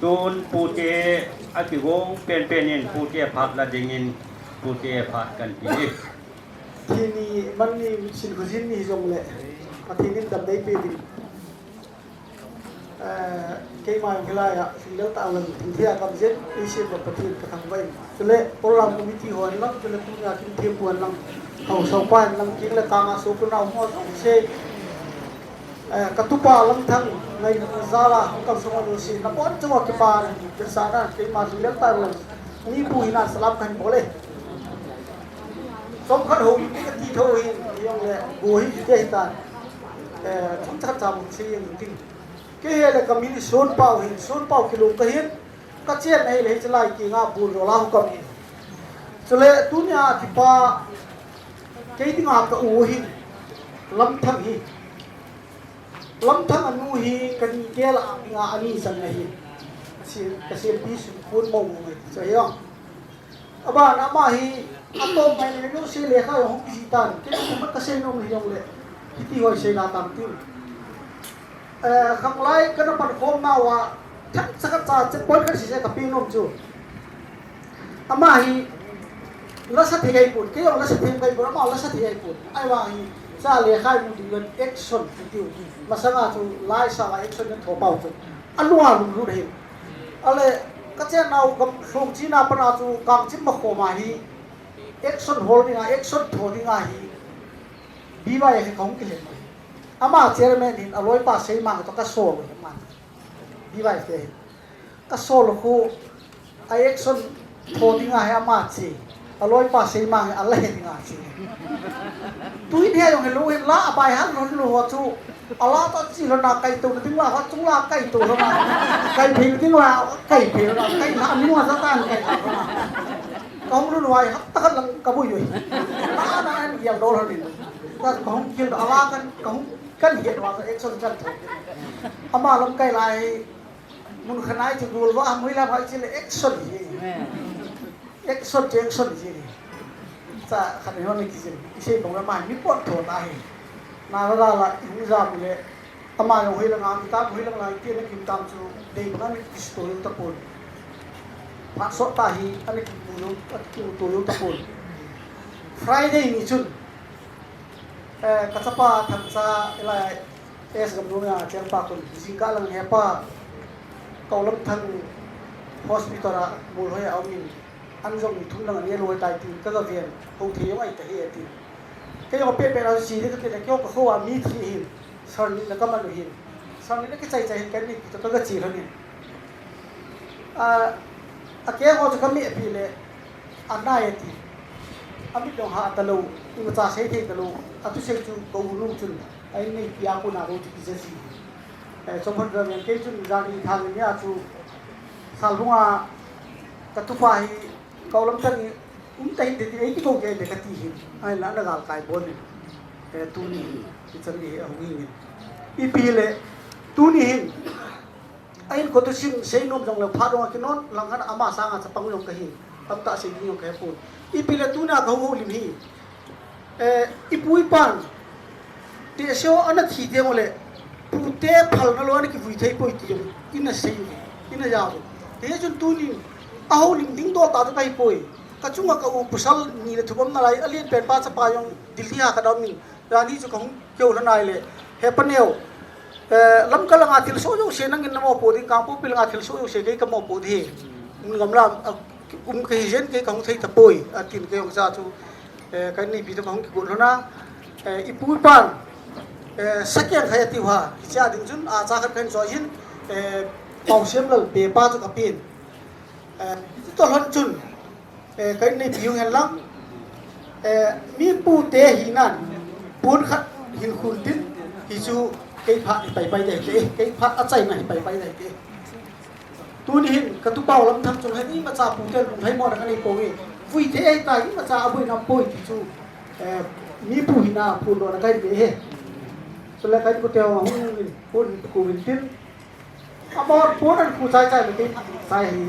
Tun pute akigong penpen in pute phat la dingin pute phat kan ti. Thini man ni sin khojin ni jongle Pathen in dam dei pe ding. Eh, keima jong hilai a, Singlel Tanglang, Thingthia kam jen, Pathen ka thangvah in. Chule, program committee hon lang, chule, tunia kin thempu hon lang, haosa pa hon lang, kin le kanga sopi nau ho jong se. Eh, ka tupa Lamthang, ngai na jala, hung kam sung a lu si, na pon chunga kipa, kirsana, keima Singlel Tanglang, mipu hina salam kahin bol e. Chomkhat houlim kati tho hin, jongle, go hi kiti ahitan. Eh, chomkhat cha mun sei jeng tin. Kei hi le ka min Sonpao hin, Sonpao Kilung kahin, ka chen ahile hiche lai kinga bul rola hukam hin. Chule tunia kipa kei dinga ka u hin, Lamthang hi. Lamthang anu hi ka ni gel a dinga ani chan ahi. Ka se, ka selpi sum kun mo mo ngai ti chu ahi. Abana ama hi, atom mai le nu se lekha jong hung kiji tan. Kei ni mat ka sei nom hi jongle. Hiti hoi sei na tam tin. Eh, khanglai kana pan khom nauva, thak chaka cha che pon ka si se ka pi nom chu. Ama hi, la sa thei ahipon, kei jong la sa thei ahipon, ama la sa thei ahipon. Ahivang hi, cha lekha imu ding le action ti u. Masanga chu lai sa la action na tho pau chu. Alunga lunglut ahi. Ale, ka chen nau gamlhung china pana chu kangchim ma khoma hi, action hol dinga, action tho dinga hi, B Y F hi kahung kihen. Ama chairman hin, aloipa Seimang toh kasol u hi ama. B Y F te hin. Kasol u khu, a action tho dinga hi ama che. Aloipa Seimang hi ala he dinga che. Tuin hi jong hilou hin la abai hal lou lou ho chu. Ala toh chi lou na kaito na ding la ho chung la kaito lou na. Kai phei ding la kai phei lou na. Kai na mi wa sa tan kai. Kahung lou lou ai hak ta khat lang kabui ui. Na na an yang do lou ni. Ka kahung kil ala kan kahung kan he wa action kan tho. Ama lamkai lai. Mun khanai chu gol va, mui la vai chu le action hi. Action chu action hi. Cha khat ni hon ni kijin. Isei bong la mai mi pon tho ta hi. Na la la la, i hu ja mu le. Ama jong hoi la nga, mi ta hoi la nga, ti na kim tam chu. Dei bang ni ki story ta pon. Phat sot ta hi, ani ki mu lo, ki mu to lo ta pon. Friday ni chun. Eh, ka chapa Thangcha, ilai S Gamlung a chengpa kun, jingkah lang hepa, Koulamthang hospital a, Molhoi a um in, an jong ni thum lang an neh lou tai tin, ka ga ven, hou thei jong ahi ta hi tin. Kei jong pe pe la si, ka kei la kei ka kho a mi thi hin, sar ni la ka man hin, sar ni la ka chai chai hin, ka ni ki to ka ga chi lo ni. A, a keng ho chu ka meh pi le, a nai ati. A mit jong ha ta lou, imacha sei thei ta lou, a thusei chu ka u nu chun, a in neipi a kona bou chu kija ji. Eh, chomkhat vang kei chun jan hi thang ni a chu, Salbung a ka tupa hi, Koulamthang hi, um ta hinte ti, ei kikou kei le ka ti hin, ahinla ana galkai bol in. Eh, tuni hi, ichan ni hi a hung hin. Ipi le, tuni hin, A inkote sim seinom jongle phat dong a kinon lang khat ama sanga chapang jong kahi. Tamtah sei ding jong kahe pon. Ipi le tuna ka houlim hi. Eh, ipu ipan. Tehse ho ana thi teng ule. Pute phalna lou ana kivui thei poi ti jong. Ina sei u. Ina ja u. Hichun tunin. A houlim ding dol ta chu kahi poi. Ka chunga ka u pasal ni le thum um nalai. Alen pen pa chapa jong Delhi a ka dam in. Jani chu ka hung keu lhon nai le, he pa neo. Eh, Lamka langa thilsoh jouse nangin na mopo ding, Kangpokpi langa thilsoh jouse kei ka mopo ding. Mun gamla, a, um kahi jen kei ka hung thei tapoi, atin kei jong cha chu, eh, ka inneipi toh ka hung kigon lhon a. Eh, ipu ipan, eh, sakeng khai ati uva, hiche a ding chun, a cha khat kahin choi jin, eh, Paosemlal pe pa chu ka pen. Eh, chutoh lhon chun, Eh, ka inneipi hung hen lang. Eh, mi pute hinan, pon khat hin khun tin, hichu kei phat hi pai pai dai te, kei phat achaina hi pai pai dai te. Tuni hin, ka tupa u Lamthang chung hin, imacha pute lunglhai mo na ka nei poi. Vui thei ahi ta, imacha abuina poi ti chu, eh, mi pu hina pon lona kai ve he. Chule ka inkote hung in, pon khu vin tin. Amahon pon ahin khu chai chai le kei phat chai hi.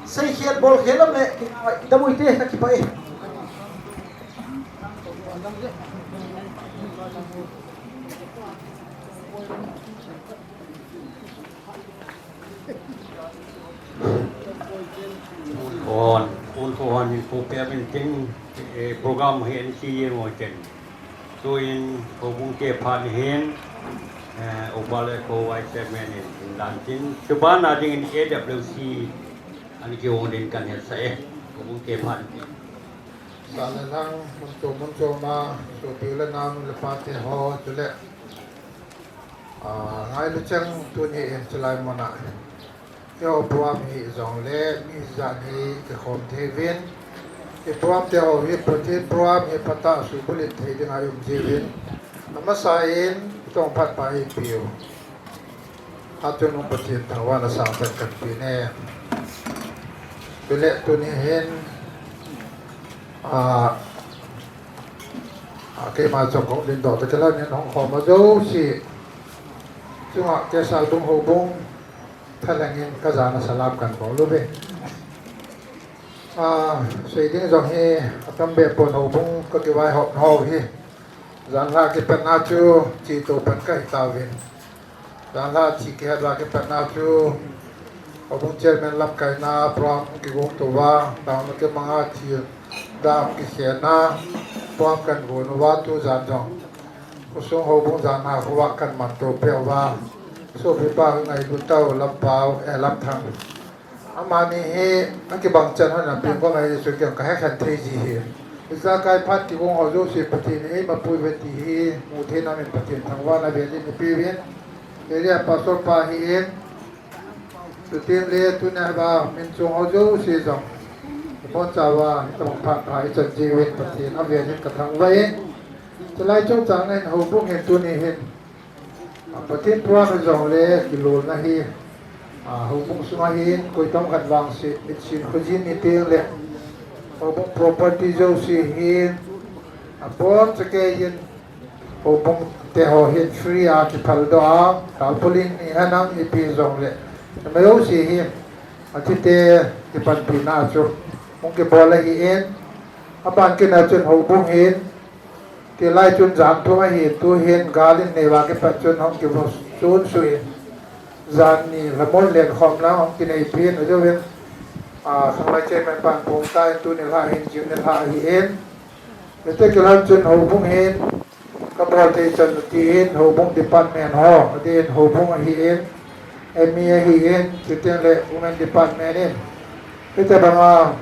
Sei khel bol khel lam le, ki, ki damui te, ka kipah e. Kon, kon ko han ko pe ben ting, eh, program hi en ki ye mo ten. Tuin, ko bung ke phan hin, eh, Upa le ko Vice Chairman in, in dan tin. Chuban a ding in A W C, an ki hong din kan het sa e, ko bung ke phan tin. Sa le lang, mun cho, mun cho ma, so pi le nam le pa te ho, chu le. Ah, ngailu chang tuni in chilai mona. Keiho program hi jong le mi jan hi kikhom thei uvin. Kei program te ho hi Pathen program hi phatah a subulhit thei ding a i um jiuvin. Amasa in tong phat pa hi piu. Hatun um Pathen thangvahna sangtah kan pe ne. Tule tuni hin, ah, ah, keima chong kong din doh ta kila nin hong khom a jouse. Chunga Kesal bung houbung. Thalheng in ka jana salam kan bol uve. Ah, sei ding jong hi atam be pon, houbung ka kivaihop ho hi. Jan lha kipatna chu chi to pan ka hi tauvin. Jan lha chi kihet lha kipatna chu houbung chairman lamkaina program kigong to uva, dam kimanga thil dam kikhen a program kan gon uva tu jan jong. Khosung houbung jan lha khovah kan man to pe uva. Sopi pa ngailu tau Lampau, eh, Lamthang. Amani hi, akibang chan hon a pengkoma hi chu kiang ka hekhen thei ji hi. Ijakai phat kigong ho jouse Pathen in eima pui uve ti hi, mu theina min Pathen thangvahna vel in i pe uvin. Area Pastor pa hi in, chuteng le tuni a ba min chung ho jouse jong. Ibon chauva, hitabang phat pha i chan ji uvin Pathen a vel in ka thangvah in. Chulai chungchang in houbung hin tuni hin. Pathen program jong le kilolna hi, ah, houbung sunga hin koi tam khat vangse, mitsin khojin ni teng le, houbung property jouse hin, abonchan kei hin, houbung te ho hin free a kiphal doh a, tarpaulin ni hanang ipi jong le, ama jouse hin, athi te kipanpina chu, hung kibol ahi in, aban kit a chun houbung hin, Tilai chun jan thum ahi, tu hin gal in nei uva kipat chun hung kimu sun suh in. Jan ni lhamon lenkhomna hung kinei pin, ajouvin, ah, khanglai chairman pan pung ta in tuni lha hin, jing ni lha ahi in. Hiti kilan chun houbung hin, ka bol thei chan u ti in, houbung department ho, adin houbung ahi in. M E ahi in, chuteng le Women Department in. Hitabanga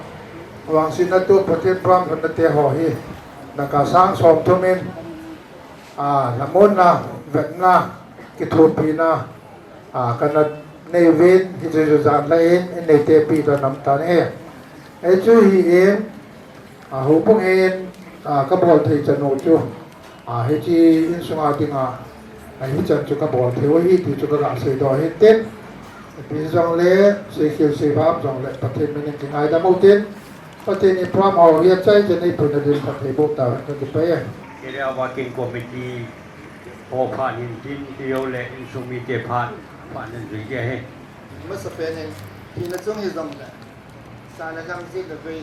vangsetna tu Pathen program lhonna te ho hi, dangka sang som thum in, ah, lhamonna, vetna, kithopina, ah, kana nei uvin, hichu chu jan lha in, in neite pi to nam tan e. Hichu hi in, ah, houbung in, ah, ka bol thei chan u chu. Ah, hiche insunga dinga, ah, hichan chu ka bol thei u ahi ti chu ka ga seidoh ahi tin. Ipi jong le, seikhel seivah jong le, Pathen min in kingaidam u tin. Pathen in program ho hi achai chan in eipuina din phatthei boh tauhen, ka kipah e. Area Working Committee ho phat in tin, keiho le insung mite phat, phat in jui dia he. Masapen in, thina chung hi jong le. Sana lam jeh le vei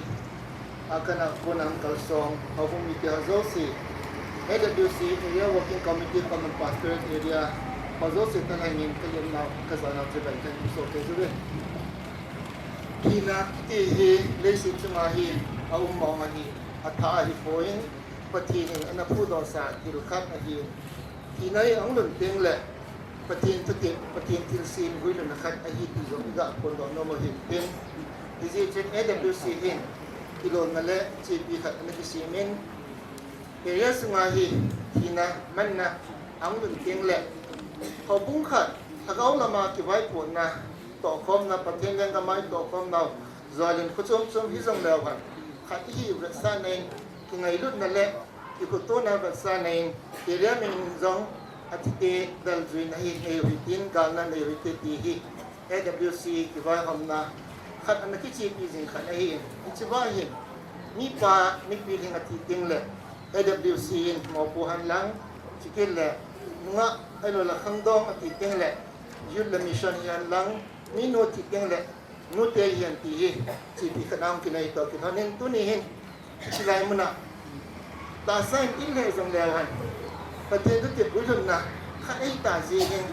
a kana kona hung kalsong, houbung mite ho jouse, A W C Area Working Committee, Common Pastorate Area ho jouse thalheng in ka lemnau, ka janau chibai kan soh kei jiuve. Thina ti hi leiset chunga hi aum mong ahi, athah ahi poi, Pathen in ana phudoh sa thil khat ahi. Thina hi ahung lhun teng le, Pathen thutep, Pathen thilsem guilhunna khat ahi ti jong i ga phondoh nom u ahi tin. Hijeh chun A W C hin kilolna le chepi khat ana kisem in, area sunga hi thina manna ahung lhun teng le, houbung khat lhagao lama kivaipohna, tohkhomna, Pathen lenggam a i tohkhomna u, jol in kho chom chom hijong leu hen, khat ihi u vetsahna in, kingailutna le kikhotona vetsahna in, area min in jong athite daljuina hi nei u hitin, galna nei u hite ti hi A W C kivaihomna khat ana kichepi jing khat ahi in, hiche va hin mipa mipi lhing athi teng le A W C in mopo hen lang, chukit le nungah ahilou le khangdong athi teng le youth le mission hihen lang, minu athi teng le nute hihen ti hi, chipi khat a hung kinei toh kilhon in tuni hin, hilai muna tahsa in in lheh jong leu hen, Pathen thutep guilhunna khat eita jeh hin,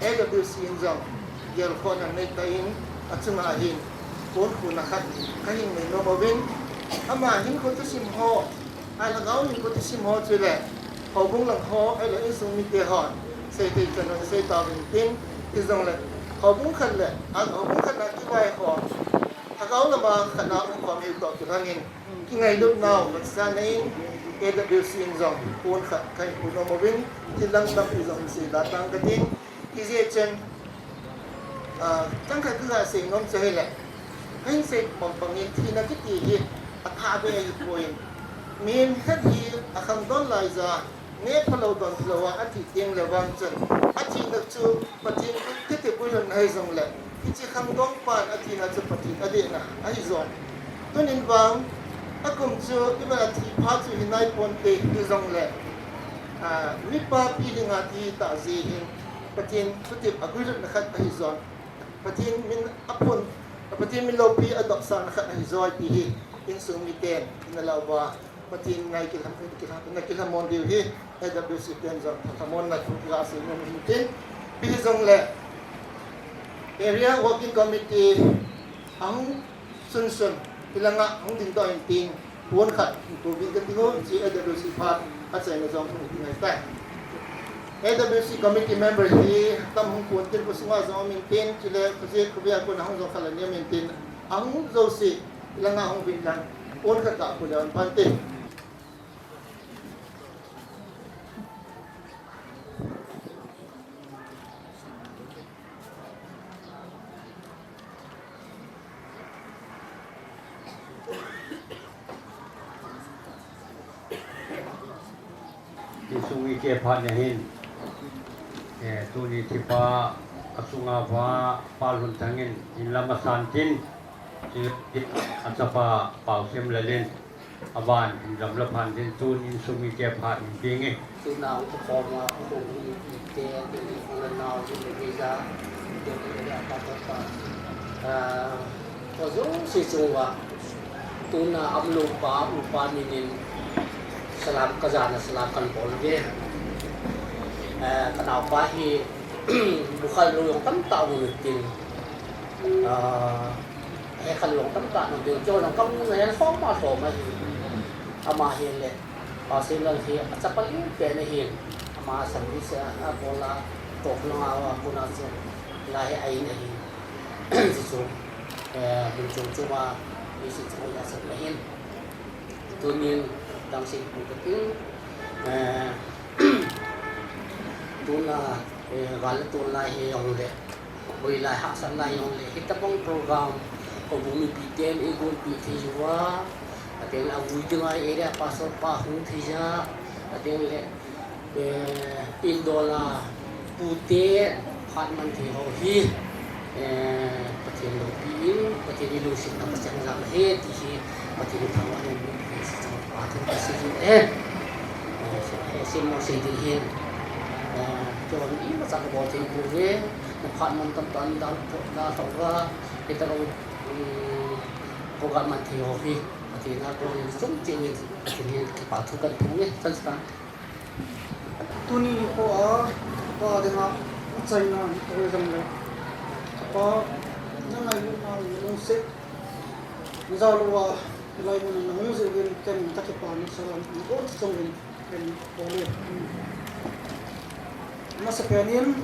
A W C in jong gelkhohna neitah in, achunga hin ponkhuna khat kahin nei nom uvin, ama hinkho thusim ho, a lhagao hinkho thusim ho chule houbung lang ho, ahile insung mite hon seithei chan hon sei tauvin tin, hijongle houbung khat le, a houbung khat a kivai ho, lhagao lama khat a umkhom hiu toh kilhon in, kingailutnau vetsahna in, A W C in jong pon khat kahin pui nom uvin, hilang tampi jong hin seida tang katin, hijeh chun, ah, chang khat kaga sei nom chu ahile, kahin sei bang bang in thina kiti hi athah beh ahipoi, mihem khat hi akhangdon laija, neh phalou don phalou a athi teng le vang chun, athina chu Pathen thutep guilhunna hijongle, hiche khangdongpan athina chu Pathen adehna ahijon. Tunin vang, akum chu ivan athi phat chu hinaiponte hijongle, ah, mipa pilhinga ti tah jeh hin, Pathen thutep aguilhunna khat ahijon. Pathen min aphon, Pathen min loupi adohsahna khat ahijoi ti hi, insung miten ana lah uva, Pathen in nakilham, nakilham, nakilhamon diu hi, A W C ten jong lhamonna thu kaga sei nom in tin, ipi hijongle, Area Working Committee ahung sunsun, hilanga hung dingdoh in tin, pon khat hin puvin kating u, hiche A W C phat achaina jong hung kingai tai. A W C committee member hi tam hung pon tin, khosunga jong um in tin, chule khojet khovei a kona hung jong khat le ni um in tin, ahung jouse, hilanga hung uvin lang, pon khat ga pu leu hen phante. Insung mite phat na hin, eh, tuni thipa achunga va Pa Lunthang in hinlam asan tin, chule achapa Paosemlal in aban hinlam la phan tin, tun insung mite phat in peng e. Tuna u khoma u mipite, tuni u le nao, tuni u le ja, tuni u le ja, pa, pa, pa. Ah, ko jouse chunga, tuna umlou pa, upa min in salam kajana, salam kabol uve. Ah, kanaopa hi, bu khat lou jong tamtah um tin. Ah, he khat lou tamtah um tin, chu jong kamu na jong lhom a lhom ahi. Ama hi le, Paosemlal hi achapa lien pen ahin, ama service a, abol a, toh langa, a kona chu, hilai hi a in ahin. Hichu, eh, mun chom chom a, mi sih chom a sah ahin. Tunin, dang sih pu katin, eh, tuna, eh, gal tun lai hi jong le, boi lai hahsat lai jong le, hitabang program, houbung mipiten eigonpeh thei uva, ateng le avui dinga area pastor pa hung thei jeh a, ateng le, eh, indol a pute phat man thei ho hi, eh, Pathen loupi in, Pathen ilungsetna pachan jal ahi ti hi, Pathen thangvahna in, Pathen thangvahna in, eh, eh, sei mo sei ding hin, eh, keiman imacha kabol thei pouve, na phat man tamtah in dalha, dalha uva, hitabang, um, program man thei ho hi, Pathen a kon in sum cheh in, Pathen in kipa thu kahin phong e, chan chan. Tuni nikho a, pa dinga, achaina nikho jong le. Pa, na ngailutna, na lungset, na jao louva, hilai mun a na hung jeh uvin, ken kakipana salam, na kon chungin. Ken kole. Masapen in,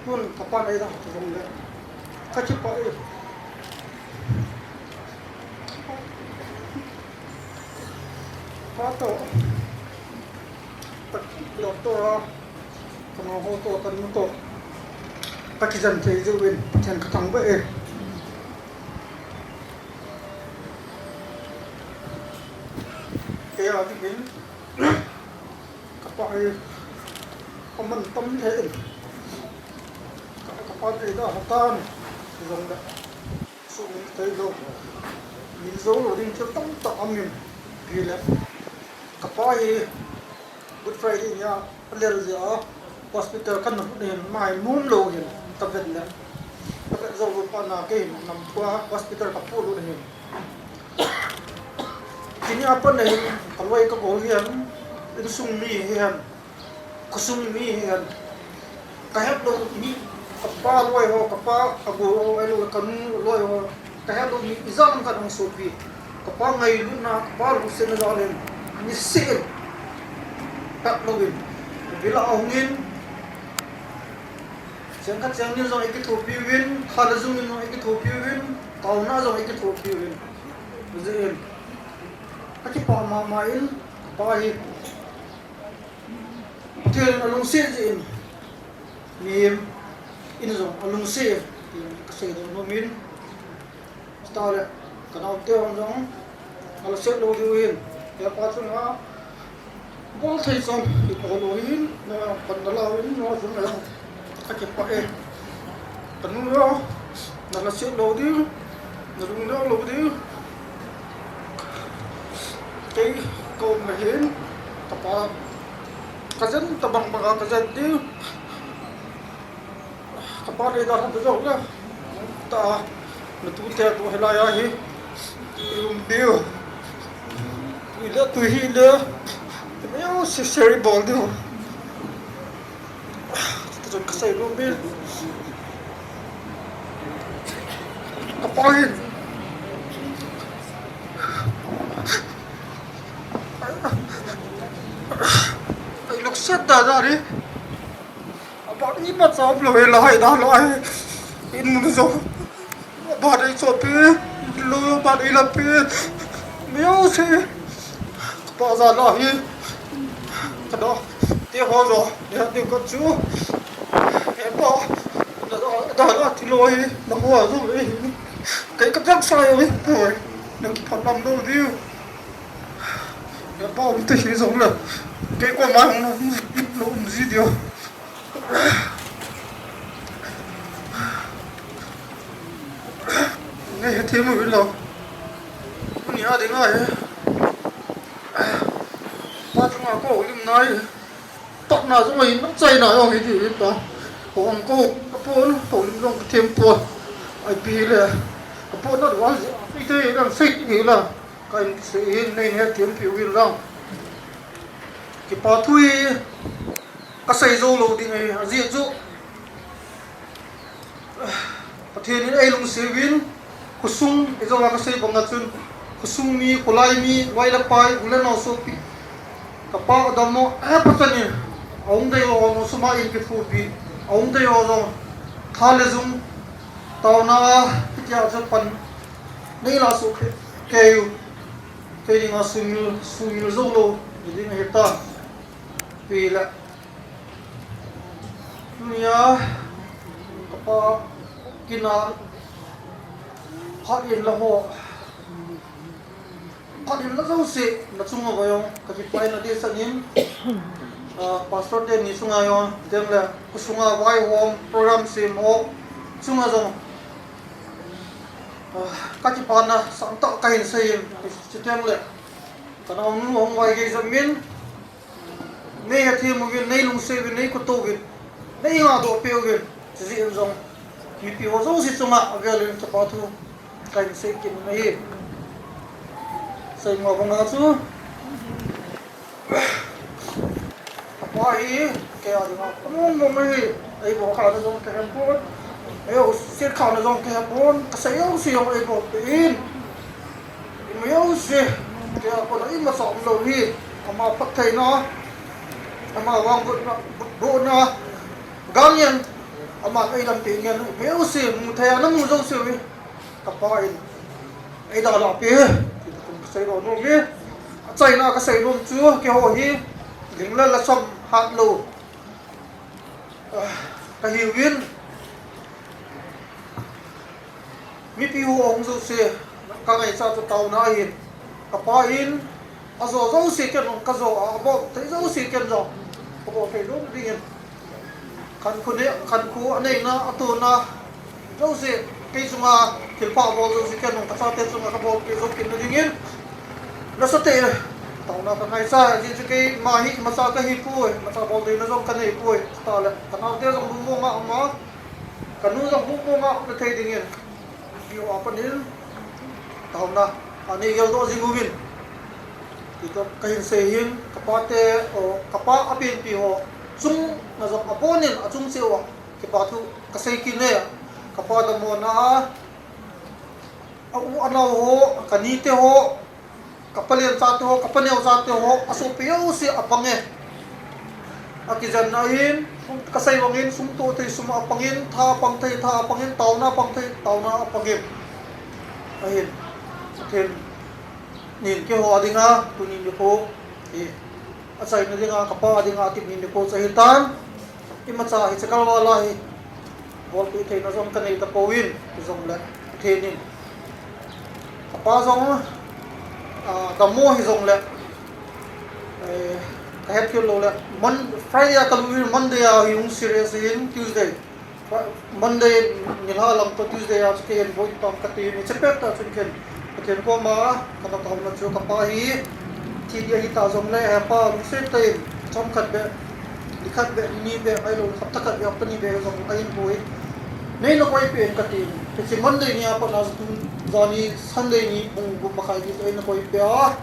tun kapan eida jong le. Kakipah e. Pa toh. Doctor a. Kanao ho toh, kanu toh. Kakijen thei jeh uvin, Pathen kathangvah e. Kei a dingin. Kapa hi, aman tam lheh in. Ka, kapa hi da hatan, jong le. Sum thei lou. Mil jou lou ding thil tamtah amin. Hi le. Kapa hi, Good Friday nia, alel jeh a, hospital kana lut hin, mai nom lou hin, kavet le. Kavet Jou pat na kei hin Namphua hospital ka pu lut ahin. Tuni a pat na hin ka loi ka gol hihen, insung mi hihen, khosung mi hihen, ka hetlou mi, ka pa loi ho, ka pa a gol ho, ahilou le ka nu loi ho, ka hetlou mi ijat ham khat ahung sopi. Ka pa ngailutna, ka pa lungsetna jal in, niseh in, tat louvin, vila ahung in, Cheng khat cheng ni jong eikithopi uvin, kha le jung in jong eikithopi uvin, taona jong eikithopi uvin. Hijeh in, kakipah mama in, kapa hi. Pathen in alungset jeh in, mihem in jong alungset in, tin kasei doh nom in. Chutah le, ka naote hon jong, nala set lou diu hin, hepa chunga, bol thei chom, i bol lou hin, na pan nala uvin, na jong le, kakipah e. Ka nu jong, nala set lou diu, nalung lou lou diu. Kei, ka um na hin, kapa, kajen tabang banga kajen diu. Kapa le da han jong le. Ta, natute toh hilai a hi. I um diu. Tui le, tui hi le. Meu si seri bol diu. Chun kasei nom in. Kapa hin. Ei lungset da da ni. Aban imacha umlou e, lahai da lai. In mun jong. Aban eichopi. Lou aban eilapi. Meu si. Kapa jal a hi. Ka naote ho jong. Ni ha ding ka chu. Hepa. Na da, da, da, ti lou hi. Na ho a jong hi. Kei ka chang sa jong hi. Oi. Na kipat lam lou diu. Hepa um te hi jong le. Kei koma hung na. Lou um ji diu. Nei hethem uvin lang. Tuni a dinga hi. Pa chunga ka houlim nai. Patna jong ahin, achaina jong ahi ti ta. Houlim ka, ka pon, houlim jong ka them pon. Ipi le. Ka pon na wal ji. Ite lang sei hi la. Ka in sei hin nei hethem pi uvin lang. Kipa thu hi. Kasei jou lou ding ahi, ajeh chu Pathen in eilungset uvin, khosung, ijou a kasei banga chun, khosung mi, kholai mi, loi le pai, u le nao sopi, kapa adammo, eh, Pathen in, ahung dei ho, hung suma in kithopi, ahung dei ho jong, kha le jung, taona, hitia chu pan, neila soh kei u, kei dinga sumil, sumil jou lou, ni ding ahi ta, pi le. Tunia, kapa, kina, phat in la ho. Phat in la jouse, na chunga va jong, kakipah in adeh sanin. Ah, Pastor teni chunga jong, dem le, khosunga vaihom, program sem ho, chunga jong. Ah, kakipana, sangtah kahin seiyin, chuteng le. Ka naonu hung vaigei jom in. Nei hethem uvin, nei lungset uvin, nei kitoh uvin, nei ngadoh peh uvin, chujeh in jong mipi ho jouse chunga avel in kipa thu kahin sei kit in ahi. Sei ma banga chu, apa hi, kei a dinga, among mong ahi, ei bol khana jong kahe pon, ei set khana jong kahe pon, kasei jouse jong ei bol peh in. Ima jouse, kei a kona imacha umlou hi, ama phattheina, ama vangbohna, bohna, gangin, ama eilampi ngen, ima jouse, mu thei a namu jouse hi, kapa in, eidalhah peh, ti kum kasei lou nom hi, achaina kasei nom chu, keiho hi, ling le lhasam hat lou, ah, kahiuvin, Mipi ho ahung jouse, ka ngaichat chu taona ahin. Kapa in, ajo jouse ken jong kajo a, abol thei jouse ken jong kabol thei lou dingin. Khankho ne, khankho aneina, atona jouse, kei chunga thilpha abol jouse ken jong kachate chunga kabol thei jou kit na dingin. Nasatah in, taona kangaichat, ajeh chu keima hi imacha kahipoi, imacha bol theina jong kaneipoi. Chuteng le, kanaote jong lungmong a um a. Kanu jong hung kong a um thei dingin, pi ho a panin taona anei geldoh jing uvin, ti toh kahin sei hin, kapa te, o, kapa apenpi ho chung na jong abonin achung cheh uva kipa thu kasei kit e. Kapa damlou na a, a u anao ho, kanite ho, kapalen chate ho, kapaneo chate ho, asopi jouse apang e. Akijen na hin, kasei bangin, sum toh thei sum apangin, tha apang thei tha apangin, taona apang thei taona apangin. Ahin, Pathen in keiho a dinga, tuni nikho hi achaina dinga, kapa a dinga, tuni nikho chu ahitan. Imacha hiche kalval a hi bolpeh theina jong kanei tapouvin, hijongle Pathen in, kapa jong, ah, dammo hijongle, eh, kahet khel lou le, Mon-, Friday a kalut in, Monday a hi hung serious in, Tuesday, Monday nilhah lang toh Tuesday a chu kei in boi tam kati in, hiche pet tah chun ken Pathen koma kana taona chu, kapa hi thi ding ahitah jongle, he pa, lungset tah in, chomkhat beh, nikhat beh, nini beh, ahilou hapta khat beh, hapta ni beh jong ahin boi. Neina koipeh in kati in. Hiche Monday ni a pat na chu, jani Sunday ni pung gup makhai ni chu eina koipeh a.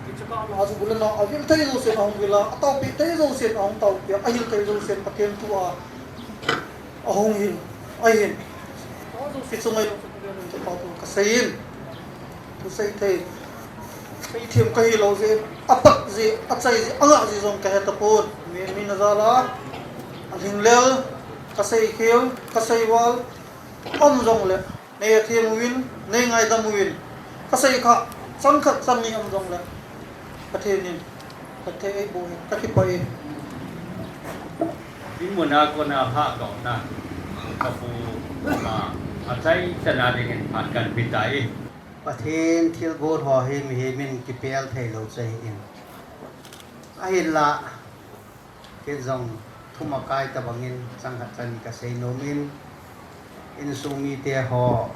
Hiche kah na chu u le nao avil thei jousen ahung vil a, ataopeh thei jousen ahung taopeh a, ahil thei jousen Pathen thu a ahung hin, ahin. Hiche chu ngai, kapa thu kasei in, thusei thei, seithem kahi lou jeh, apat jeh, achai jeh, angah jeh jong kahe tapon. Mi, mi na jal a, alhinglel, kasei khel, kasei val um jongle, nei hethem uvin, nei ngaidam uvin, kasei kha chang khat chang ni um jongle, Pathen in phatthei eiboh in, kakipah e. Dinmun a kona phat kauna, kapu, ama, achaichan a dingin phat kahin pe tai. Pathen thilbol ho hi mihem in kipel thei lou chu ahin, ahinla, kei jong thumakai tobangin chang khat chang ni kasei nom in, insung mite ho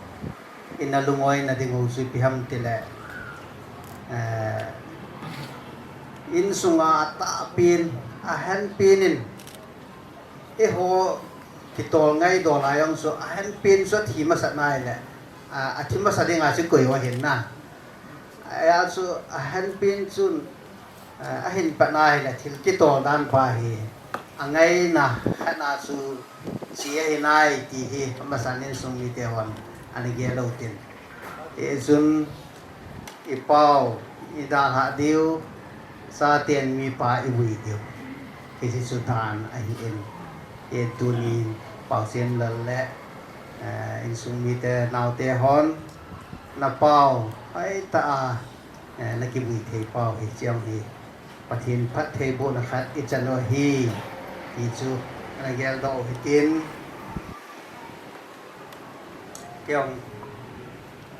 in alungoina ding u chu ipi ham tile, eh, insunga atahpen, ahenpen in, eiho kitol ngaidol a jong chu ahenpen chu athi masat na ahile, a, athi masa dinga chu koi u ahin na. Ahia chu ahenpen chun, a, ahin pat na ahile thil kitol dan pa hi, angaina khat na chu che ahi nai ti hi amasan insung mite hon ana gel u tin. Hichun ipao, idalhah diu, chaten mipa ivui diu, hiche chu dan ahin. Hi tunin Paochen lal le, eh, insung mite, naote hon, napao hoitah a, eh, nakivui thei pau hi, hiche hi Pathen phattheibohna khat ichan u ahi, ti chu ana geldoh u hitin. Kei jong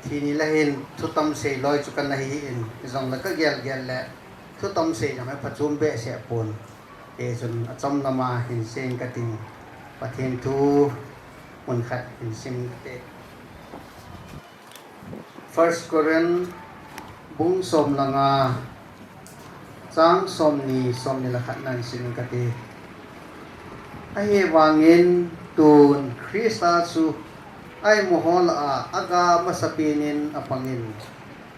thi ni le hin thutam sei loi chu kana hi in, hijongle kagel gel le thutam sei jong hi phachom behseh pon. Hichun achom lama hin seiyin kating, Pathen thu mun khat hin sim kate. First Corinth bung som le nga, chang somni, somni le khat nan sim kate. Ahivangin tun Christa chu aimu ho lah a aga masapen in apangin,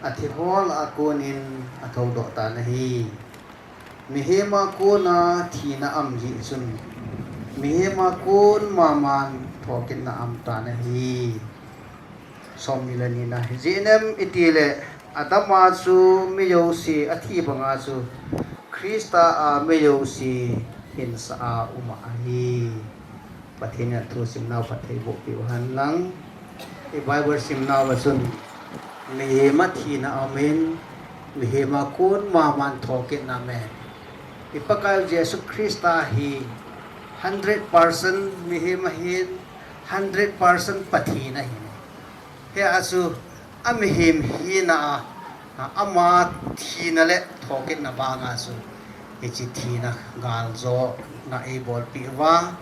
athi ho lah a konin athoudoh tan ahi. Mihem a kona thina aum jeh chun, mihem a kon maman thokitna aum tan ahi. Somni le ni na, ijeh inem itile, Adam a chu mi jouse athi banga chu, Christa a mi jouse hinsah a um ahi. Pathen in athu simnau phattheiboh peh u hen lang. I Bible simnau a chun, mihem a thina aumin, mihem a kon maman thokitna aume. I Pakaiu Jesu Christa hi hundred percent mihem ahin, hundred percent Pathen ahin. Hia chu amihem hina a, ama thina le thokitna banga chu hiche thina galjona eibolpeh uva,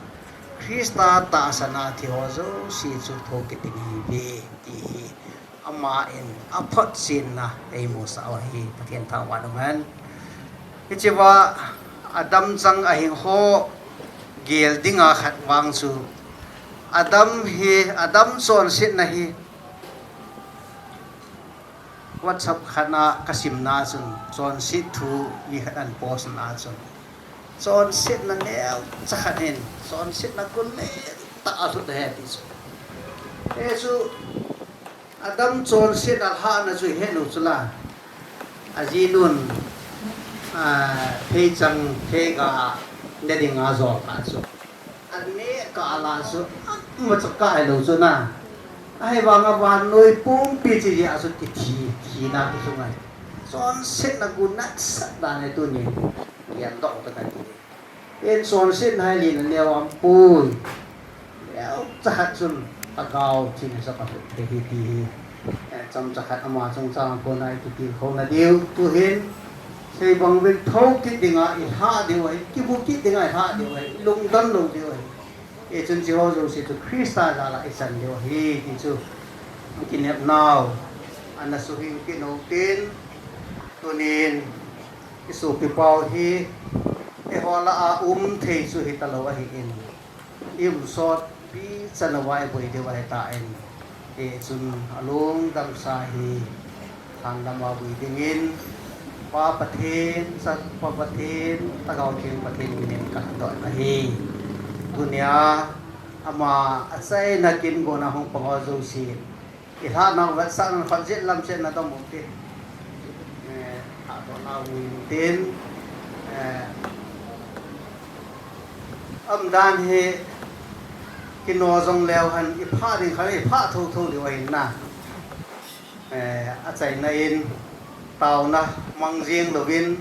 Christa tahsan a thi ho jouse chu thokit ding ahiuve ti hi aman aphotchenna eimusah u ahi. Pathen thangvah in umhen. Hichea Adam chang ahing ho gel dinga khat vang chu, Adam hi, Adam chonsetna hi WhatsApp khat a kasimna chun, chonset thu mi khat in post na chun, chonsetna neocha khat in, chonsetna gunlentah a lhut ahi ti chu. Hichu Adam chonset alhahna chu ihet u chula. Ajinun, ah, pheichang, pheiga ne dinga ajol kha chu. Aneh kah a chu, amacha kah hilou chu na. Ahivanga vannoi pumpi chu jeh a chu kithi, thina kisung ahi. Chonsetna gunlentah dan ahi tunin. Gendoh tah kati. Hin chonsetna hi lina neo aumpoi. Neocha khat chun lhagao thina sa ka thei hi ti hi. Eh, chomcha khat ama chungchang kona i kitilkhouna diu. Tuhin, sei bang uvin thou kit dinga i lhah diu ahi, kimu kit dinga i lhah diu ahi, i lungdon lou diu ahi. Hichun hicheho jouse chu Christa jal a i chan diu ahi ti chu. Kinepnau ana suhing kit u hitin, tunin i sopipau hi eiho lah a um thei chu hitalou ahin, i um sotpi chan uva i boi diu ahitan, hichun alungdamsa hi lhanlam a boi dingin Pa Pathen, Chapa Pathen, Lhagao Theng Pathen minin kadoh ahi. Tunia ama achaina kin gona hung pang ho jouse, i lhahnau vetsahna khat jet lam chen na dong u hite. Eh, lhahdohna u hitin, eh, umdan hi kino jong leu hen, i phah ding khat i phah thotho diu ahin na. Eh, achaina in taona mang jeng louvin,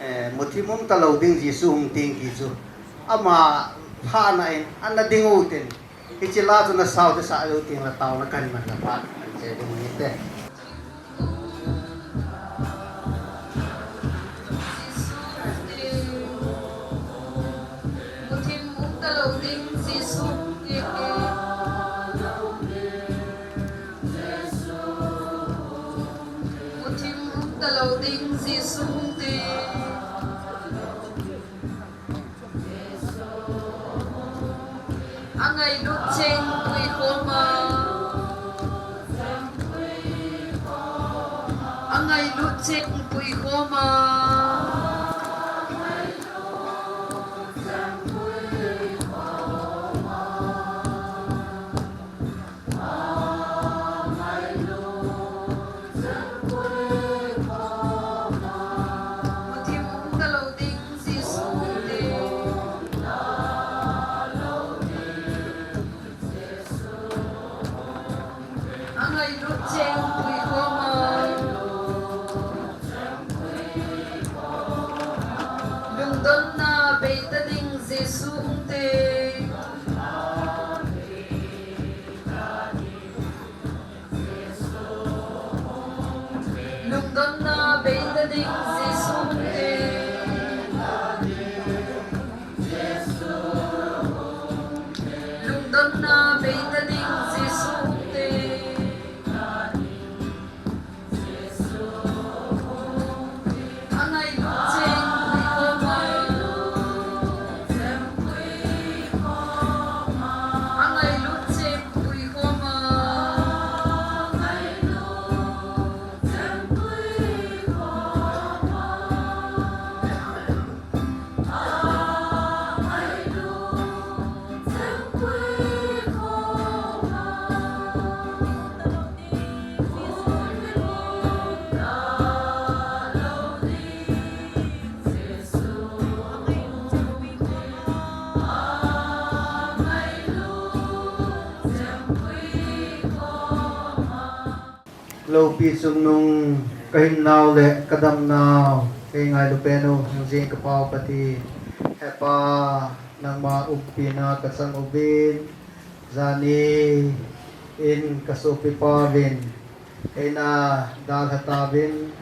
eh, muthim umtalou ding Jesu hung ting ti chu ama lhahna in ana ding u hitin. Hiche la chu na sao te sa lou teng le taona kahin man na phat kahin che ding u hite. Muthim umtalou ding Jesu hung te. Muthim umtalou ding Jesu hung te. Angailut cheng pui khoma. Angailut cheng pui khoma. Lungdonna beita ding Jesu hung te. Lungdonna beita ding Jesu hung te. Lungdonna beita ding Jesu hung te. Loupi chungnung kahinnau le kadamnau, kei ngailu pen u, hingjing ka Pau Pathen. He Pa, nangma umpina kachang uvin, jani in kasopipa uvin eina dalha tauvin,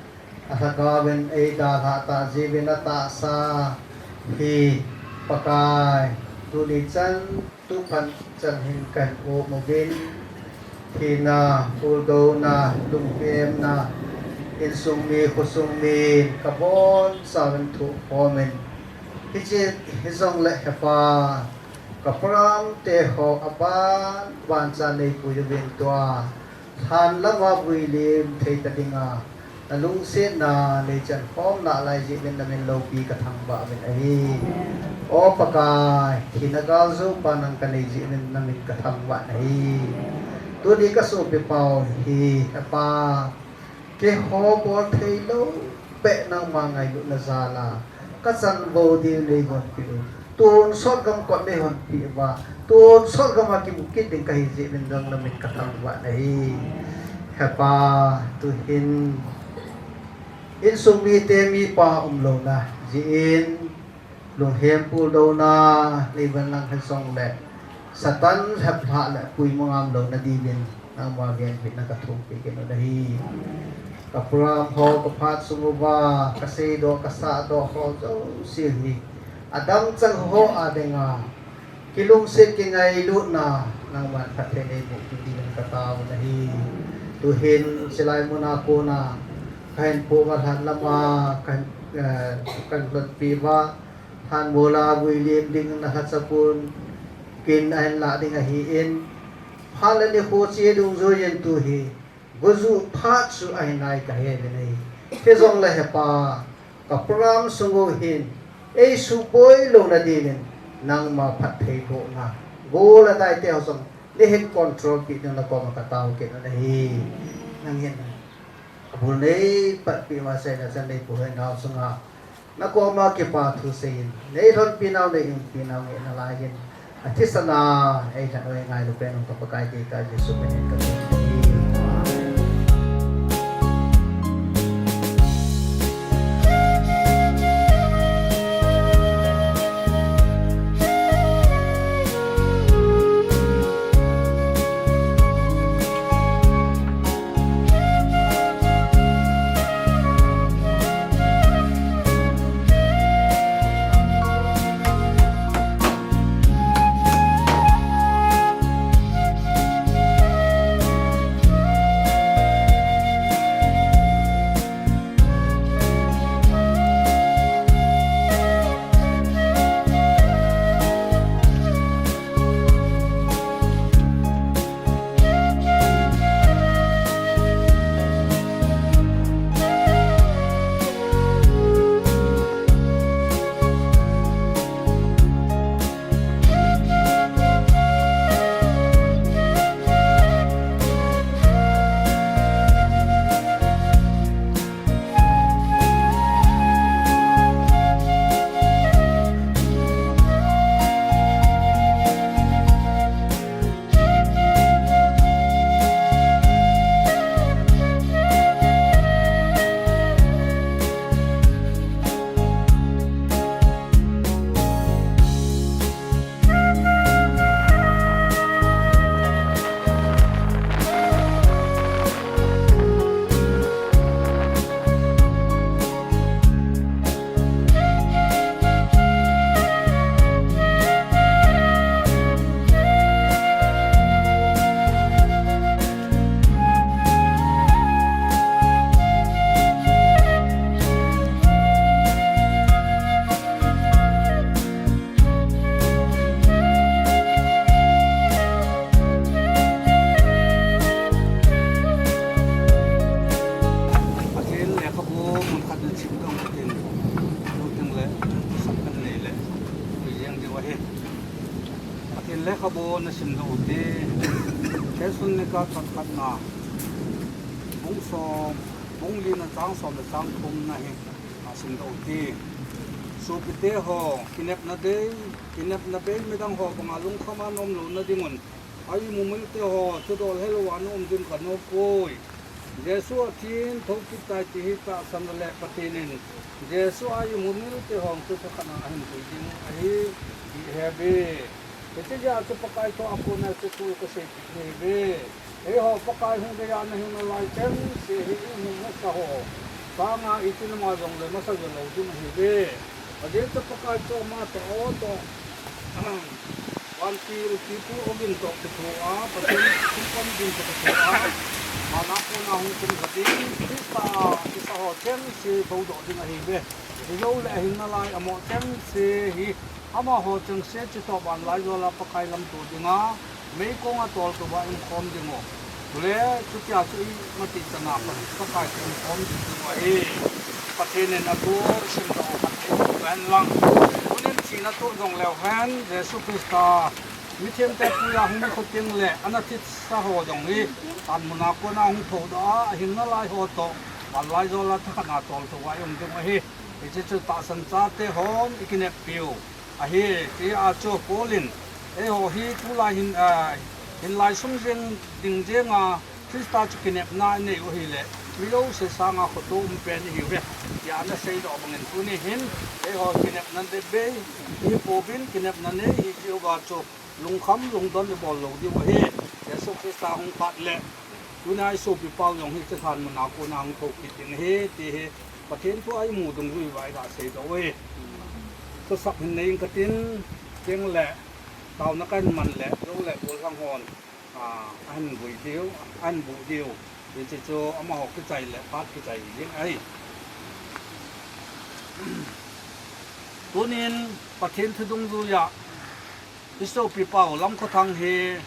alhagaovin eidalhah tah jeh uvin atahsa hi Pakai, tuni chan, tu phat chan hin kahin um uvin, thina, puldouna, lungkemna, insung mi, khosung mi, kabonchauvin thoh khomin, hiche hijongle He Pa, Ka program te ho aban ban cha neipui uvin tua lhan lama vui lim thei ta dinga, na lungsetna neichan khom nalai jeh in na min loupi ka thangvah uvin ahi. O Pakai, thina gal jou pa nang ka nei jeh in na min ka thangvah in ahi. Tuni ka sopi pau hi, Hepa, keiho bol thei lou beh nangma ngailutna jal a ka chanvo diu nei hon pi u. Tonsot gamkot nei hon pi uva, tonsot gam a kimu kit ding ka hi jeh in nang na min ka thangvah in ahi. Hepa, tuhin insung mite mipa umlouna jeh in, lunghem puldouna nei uvin lang hijongle, Satan lheplhah le puimo ngam louna diuvin nangma venbitna ka thumpi kit u ahi. Ka program ho ka phat sung uva ka seidoh ka sahdoh ho jouse hi, adang chang ho a dinga kilungset kingailutna nangman phatthei neiboh kit diuvin ka tao u ahi. Tuhin chulai muna kona ka hin po uva lhan lama ka hin, eh, ka hin lhonpi uva, lhan mol a vui lim ding na lhacha pon kin ahin lah ding ahin, phat le nikho che dungjuiyin tuhi gojuh phat chu ahi nai ka he uvin ahi. Hijongle Hepa, ka program sung u hin eisuboi louna diuvin nangma phattheibohna, gol a dai te ho jong nei hin control peh diuvin na koma ka tao kit u ahi. Nangin abul nei patpi uva seina chan nei pu hoi nau chunga na koma kipa thu seiyin, nei lhonpi nau, nei umpi nau ngehna laiyin, athisan a eilhen u eingailu pen u ka Pakai Jesu min in ka thum u ahi. Pathen lekhabu mun khat na sim dong tin, lo teng le, sap kan nei le, pi jeng ding ahi. Pathen lekhabu na sim dong u te, Thesalnika thot khatna, bung som, bung lina chang som le chang thumna hi, a sim dong u te. Sopite ho, kinepna bei, kinepna bei midang ho banga lungkham a na um louna dingun, a imumil te ho, thudol helou a na um ding ka nopoi. Jesu athin, thou kit tai ti hi tahsan le Pathen in, Jesu a imumil te ho chu thakhat a ahin pui ding ahi, ti hi ve. Hitia chu Pakai thu a kona chu thu ka seipeh hi ve. Eiho Pakai hung geiya na hing nalai chengse hi i hung masa ho sanga i tin ama jong le masa jo lou ding ahi ve. Ajeh chu Pakai chu ama toh o toh, vantil pipu ogin toh kithoa, Pathen thum pan ding toh kithoa, ama kona hung tung kha ding, Christa a kisa ho chengse thoudoh ding ahi ve. Hilou le ahing nalai amo chengse hi Amaho chengse chutobang vanlaijol a Pakai lamto dinga, meikong a toltouva umkhom diu. Chule, chutia chu imati chana pan Pakai chu umkhom diu ahi. Pathen in atu simdoh u khat eimu hen lang. Tunin thina toh jong leu hen, Jesu Christa mithengte puiya hung khuteng le, ana thisa ho jong hi, lhan muna kona hung thoudoh a, ahing nalai ho toh, vanlaijol a thakhat a toltouva um diu ahi. Hiche chu tahsan chate hon ikineppiu ahi, tia chu Paul in, eiho hi tulai hin, ah, hinlai sung jeng ding jenga Christa chu kinepna inei u ahile, mi jouse sanga khoto um pen ihiuve, tia ana seidoh bangin tuni hin, eiho kinepna nei bei ihi pouvin, kinepna nei ihi jeh uva chu lungkham lungdon ibol lou diu ahi. Jesu Christa hung phat le, tunia isopi pau jong hiche lhan muna kona hung thou kit ding ahi, ti hi Pathen thu a imu dungjuiya iga seidoh uve. Thusap hin nei ing katin, cheng le, taona kahin man le, jou le, gollhang hon, ah, ahin bui diu, ahin buh diu. Hiche chu amaho kichai le, phat kichai ding ahi. Tunin Pathen thu dungjuiya, isopi pau Lamkhothang hi,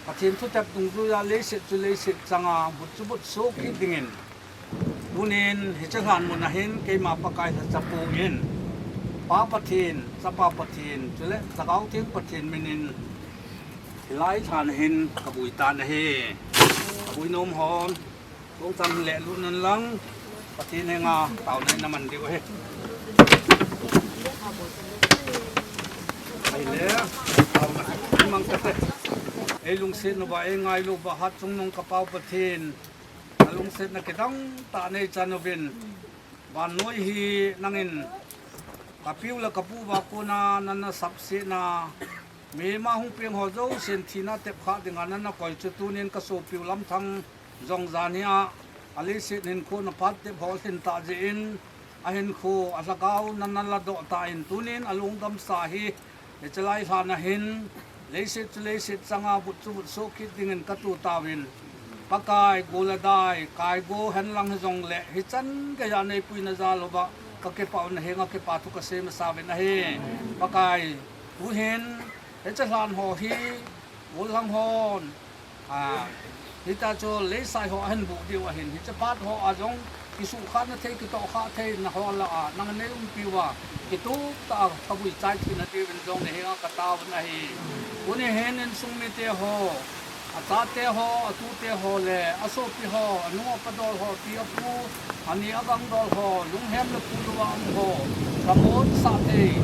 Pathen thutep dungjuiya leiset chu leiset changa, but chu but soh kit dingin, tunin hiche lhan muna hin keima Pakai lhachapu in, Pa Pathen, Chapa Pathen, chule Lhagao Theng Pathen minin, hilai lhan hin kabui tan ahi. Kabui nom hon, kong chang le lut un lang, Pathen henga taona naman diu ahi. Ahile, taona mang kate. Ei lungsetna uva, ei ngailu uva, hatchungnung ka Pau Pathen, nalungsetna kidang tah neichan uvin, vannoi hi nangin kapiu le kapu uva kona nana sapsetna, mihem a hung peng ho jousen thina tepkha dinga nana koi chu tunin kasopiu Lamthang jong jan hia, aleiset hinkho na phat tep ho lhin tah jeh in, ahinkho, alhagao nana ladoh tan tunin alungdamsa hi, hiche lai lhan a hin, leiset chu leiset changa but chu but soh kit dingin katu tauvin, Pakai, gol a dai, kai go henlang hijongle, hichan geiya neipuina jal uva, kakipah un nahenga kipa thu kasei masa uvin ahi. Pakai, tuhin, hiche lhan ho hi, gollhang hon, ah, hitia chu leisai ho ahin buh diu ahin, hiche phat ho a jong, kisuhkhahna thei, kitohkhah theina ho lah a, nangin neiumpiuva, kitup tah a kabui chai theina diuvin jong nahenga kataovin ahi. Tuni hin insung mite ho, achate ho, atute ho le, asopi ho, anu apa dol ho, pi apu, ani agangdol ho, lunghem le phulou a um ho, lhamon sah thei,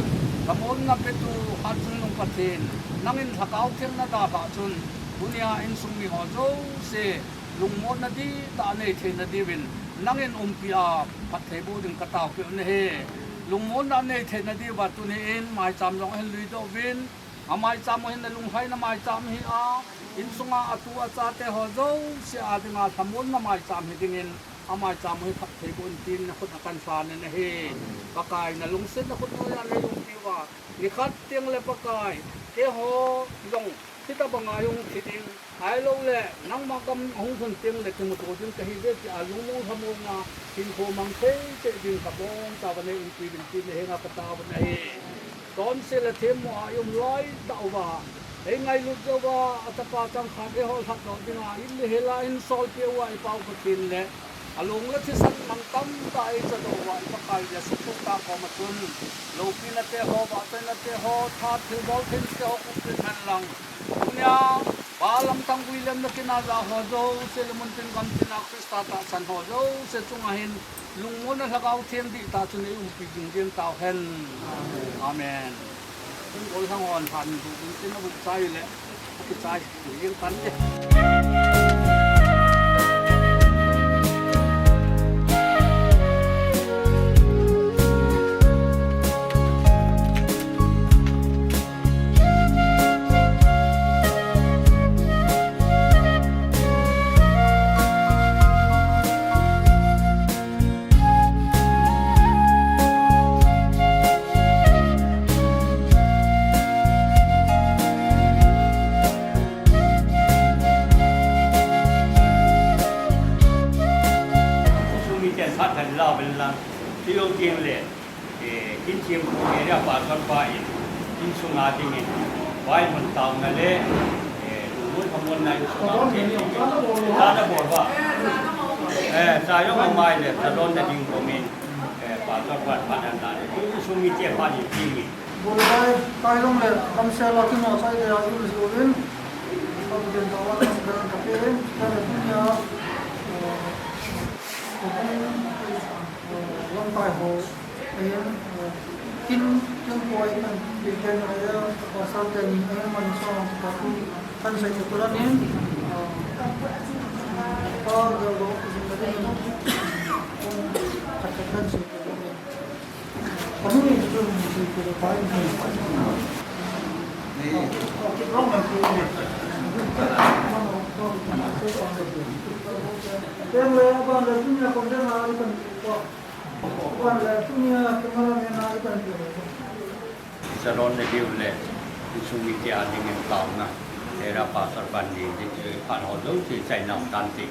lhamonna petu, hatchungnung Pathen, nangin Lhagao Theng nadalhah chun, tunia insung mi ho jouse, lungmonna dihtah anei theina diuvin, nangin umpi a, phatthei boh ding kataopeh u ahi. Lungmonna anei theina diuva tuni in, maicham jong ahin luidoh uvin, amaicham u hin nalunglhaina maicham hi a, insunga atu achate ho jouse a dinga lhamonna maicham hi dingin, amaicham u hi phatthei boh in tin nakhut a kahin lhan in ahi. Pakai nalungsetna khut noiya neiumpiuva, nikhat tengle Pakai, keiho jong hitobanga hung thi ding, ahiloule, nangma gam ahung lhun tengle kimuto ding kahiuve tia lungmong lhamong a, hinkho mang thei cheh ding kabonchauva neiumpiuvin tin nahenga kataovin ahi. Chonse le themmo a ium loi tah uva, eingailut jouva, achapa changkhat eiho lhatdoh dinga, in le hela in solpeh uva i Pau Pathen le, alung le thisan mantamtah eichadoh uva, i Pakai Jesu Christa koma chun, loupina te ho, vahchoina te ho, that thilbol thei te ho, kumpi hen lang. Tunia, Pa Lamthang William le kina ja ho jouse le muntin gamtina Christa tahsan ho jouse chunga hin, lungmonna Lhagao Theng dihtah chun eiumpi jing jeng tauhen. Amen. Tun gollhang hon lhan buh ding tin abuh chai le, akichai jing tante. Insung miten phat khat la vel lang, tilou teng le, eh, in thempu area pastor pa in, Insung a dingin, Bible taona le, eh, lungmon khamonna insung a dingin, ta na bol ba. Eh, ta jong amai le, ta don na ding komin, eh, pastor pa, pa na na le, insung mite pa ni dingin. Bol bai, kai long le, kam se la ki mo sai le, a yul si uvin. Ka bu den ta wa, kam se la ka pe, ka le dunya, eh, ko ko, eh, long kai ho. Ayan, eh, kin, kin ko ay kan bigyan na ya, pasal kan, ayan man sa, kan sa ito ko lang yun. Ah, pa, galo, galo, katakan sa ito ko lang yun. Kami ni ito, ito ko lang pa, ito ko lang pa. Okay, wrong lang po yun. Kaya nga, abang, dahil niya, kung saan nga, ito, Saron le diu le, insung mite a dingin taona. Era pastor ban ding, ding, eh, phat ho jouse chaina um tante.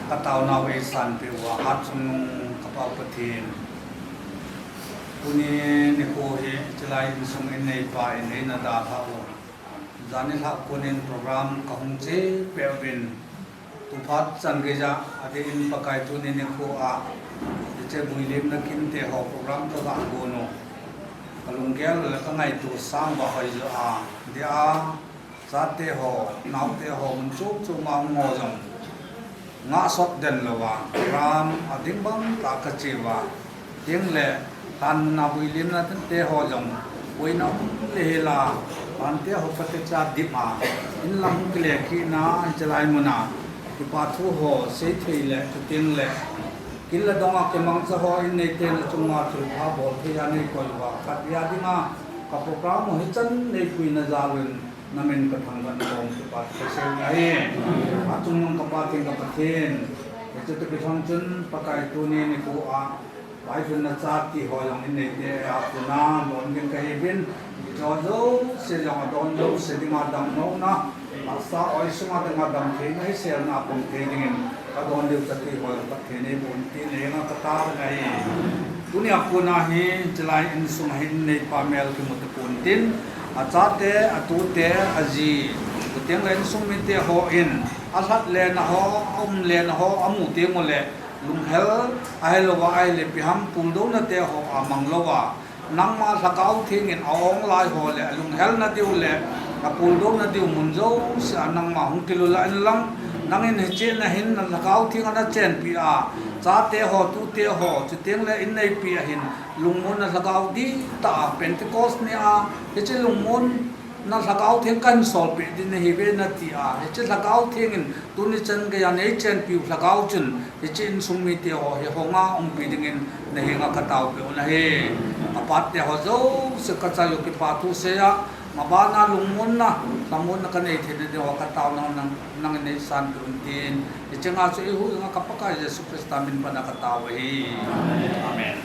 Ka taonau eisanpeh uva, hatchungnung ka Pa u Pathen. Tuni nikho hi, chulai insung in neipa in eina dalhah u. Jan nilhah konin program kahung che peh uvin. Tuphat chan geija, adeh in Pakai tuni nikho a, hiche builimna kinte ho program kaga gon u. Ka lunggel le ka ngaito sang uva hoijo a, dia, chate ho, naote ho, mun chom chom a um ho jong. Ngah sot den louva, program ading bang tah kache uva. Teng le, tan muna builimna te ho jong, boina um le hela, tan te ho phatecha dip a, in lang kile kina, in chalai muna, kipa thu ho, sei thei le, chuteng le, kin le dong a kimangcha ho, in neite na chunga thilpha bol thei a neikoi uva, khat dia dinga, ka program ho hichan neipuina jal un, namin ka thangvah na bou kipa thu kasei u ahi. Achungnung ka Pa teng ka Pathen, hiche toh kithang chun, Pakai tuni nikho a, Vaihomna chate ho jong in neite a puna, don ding kahiuvin, hiche jouse jong adon jouse dinga damlouna, tahsa oi sunga dinga damtheina, hiselna apang thei dingin, kadon diu chate ho jong Pathen in eiboh in tin, eihenga katao u ahi. Tunia puna hi, chulai insung a hin neipa mel kimu tapon tin, achate, atute, aji, chuteng le insung mite hon, alhat lena ho, aum lena ho, amu teng ule, lunghel, ahelouva, ahile ipi ham puldouna te ho amang louva. Nangma Lhagao Theng in a-ong lai ho le, alunghelna diu le, apuldouna diu mun jouse a nangma hung kilula inlang, nangin hiche nahin na Lhagao Theng a nachenpi a, chate ho, tute ho, chuteng le in neipi a hin, lungmonna Lhagao dihtah a, Pentecost ni a, hiche lungmon, na Lhagao Theng kahin solpeh ding nahiuve nati a, hiche Lhagao Theng in tuni chan geiya neichenpiu Lhagao chun, hiche insung mite ho hi honga umpi dingin nahenga kataopeh u ahi. Apat te ho jouse kachai u kipa thu seiya, mabana lungmonna, lhamonna kanei theina diu katao nang, nang, nangin neisanpeh un tin. Hiche nga chu eihuhhing a ka Pakai Jesu Christa min pana katao u ahi. Amen.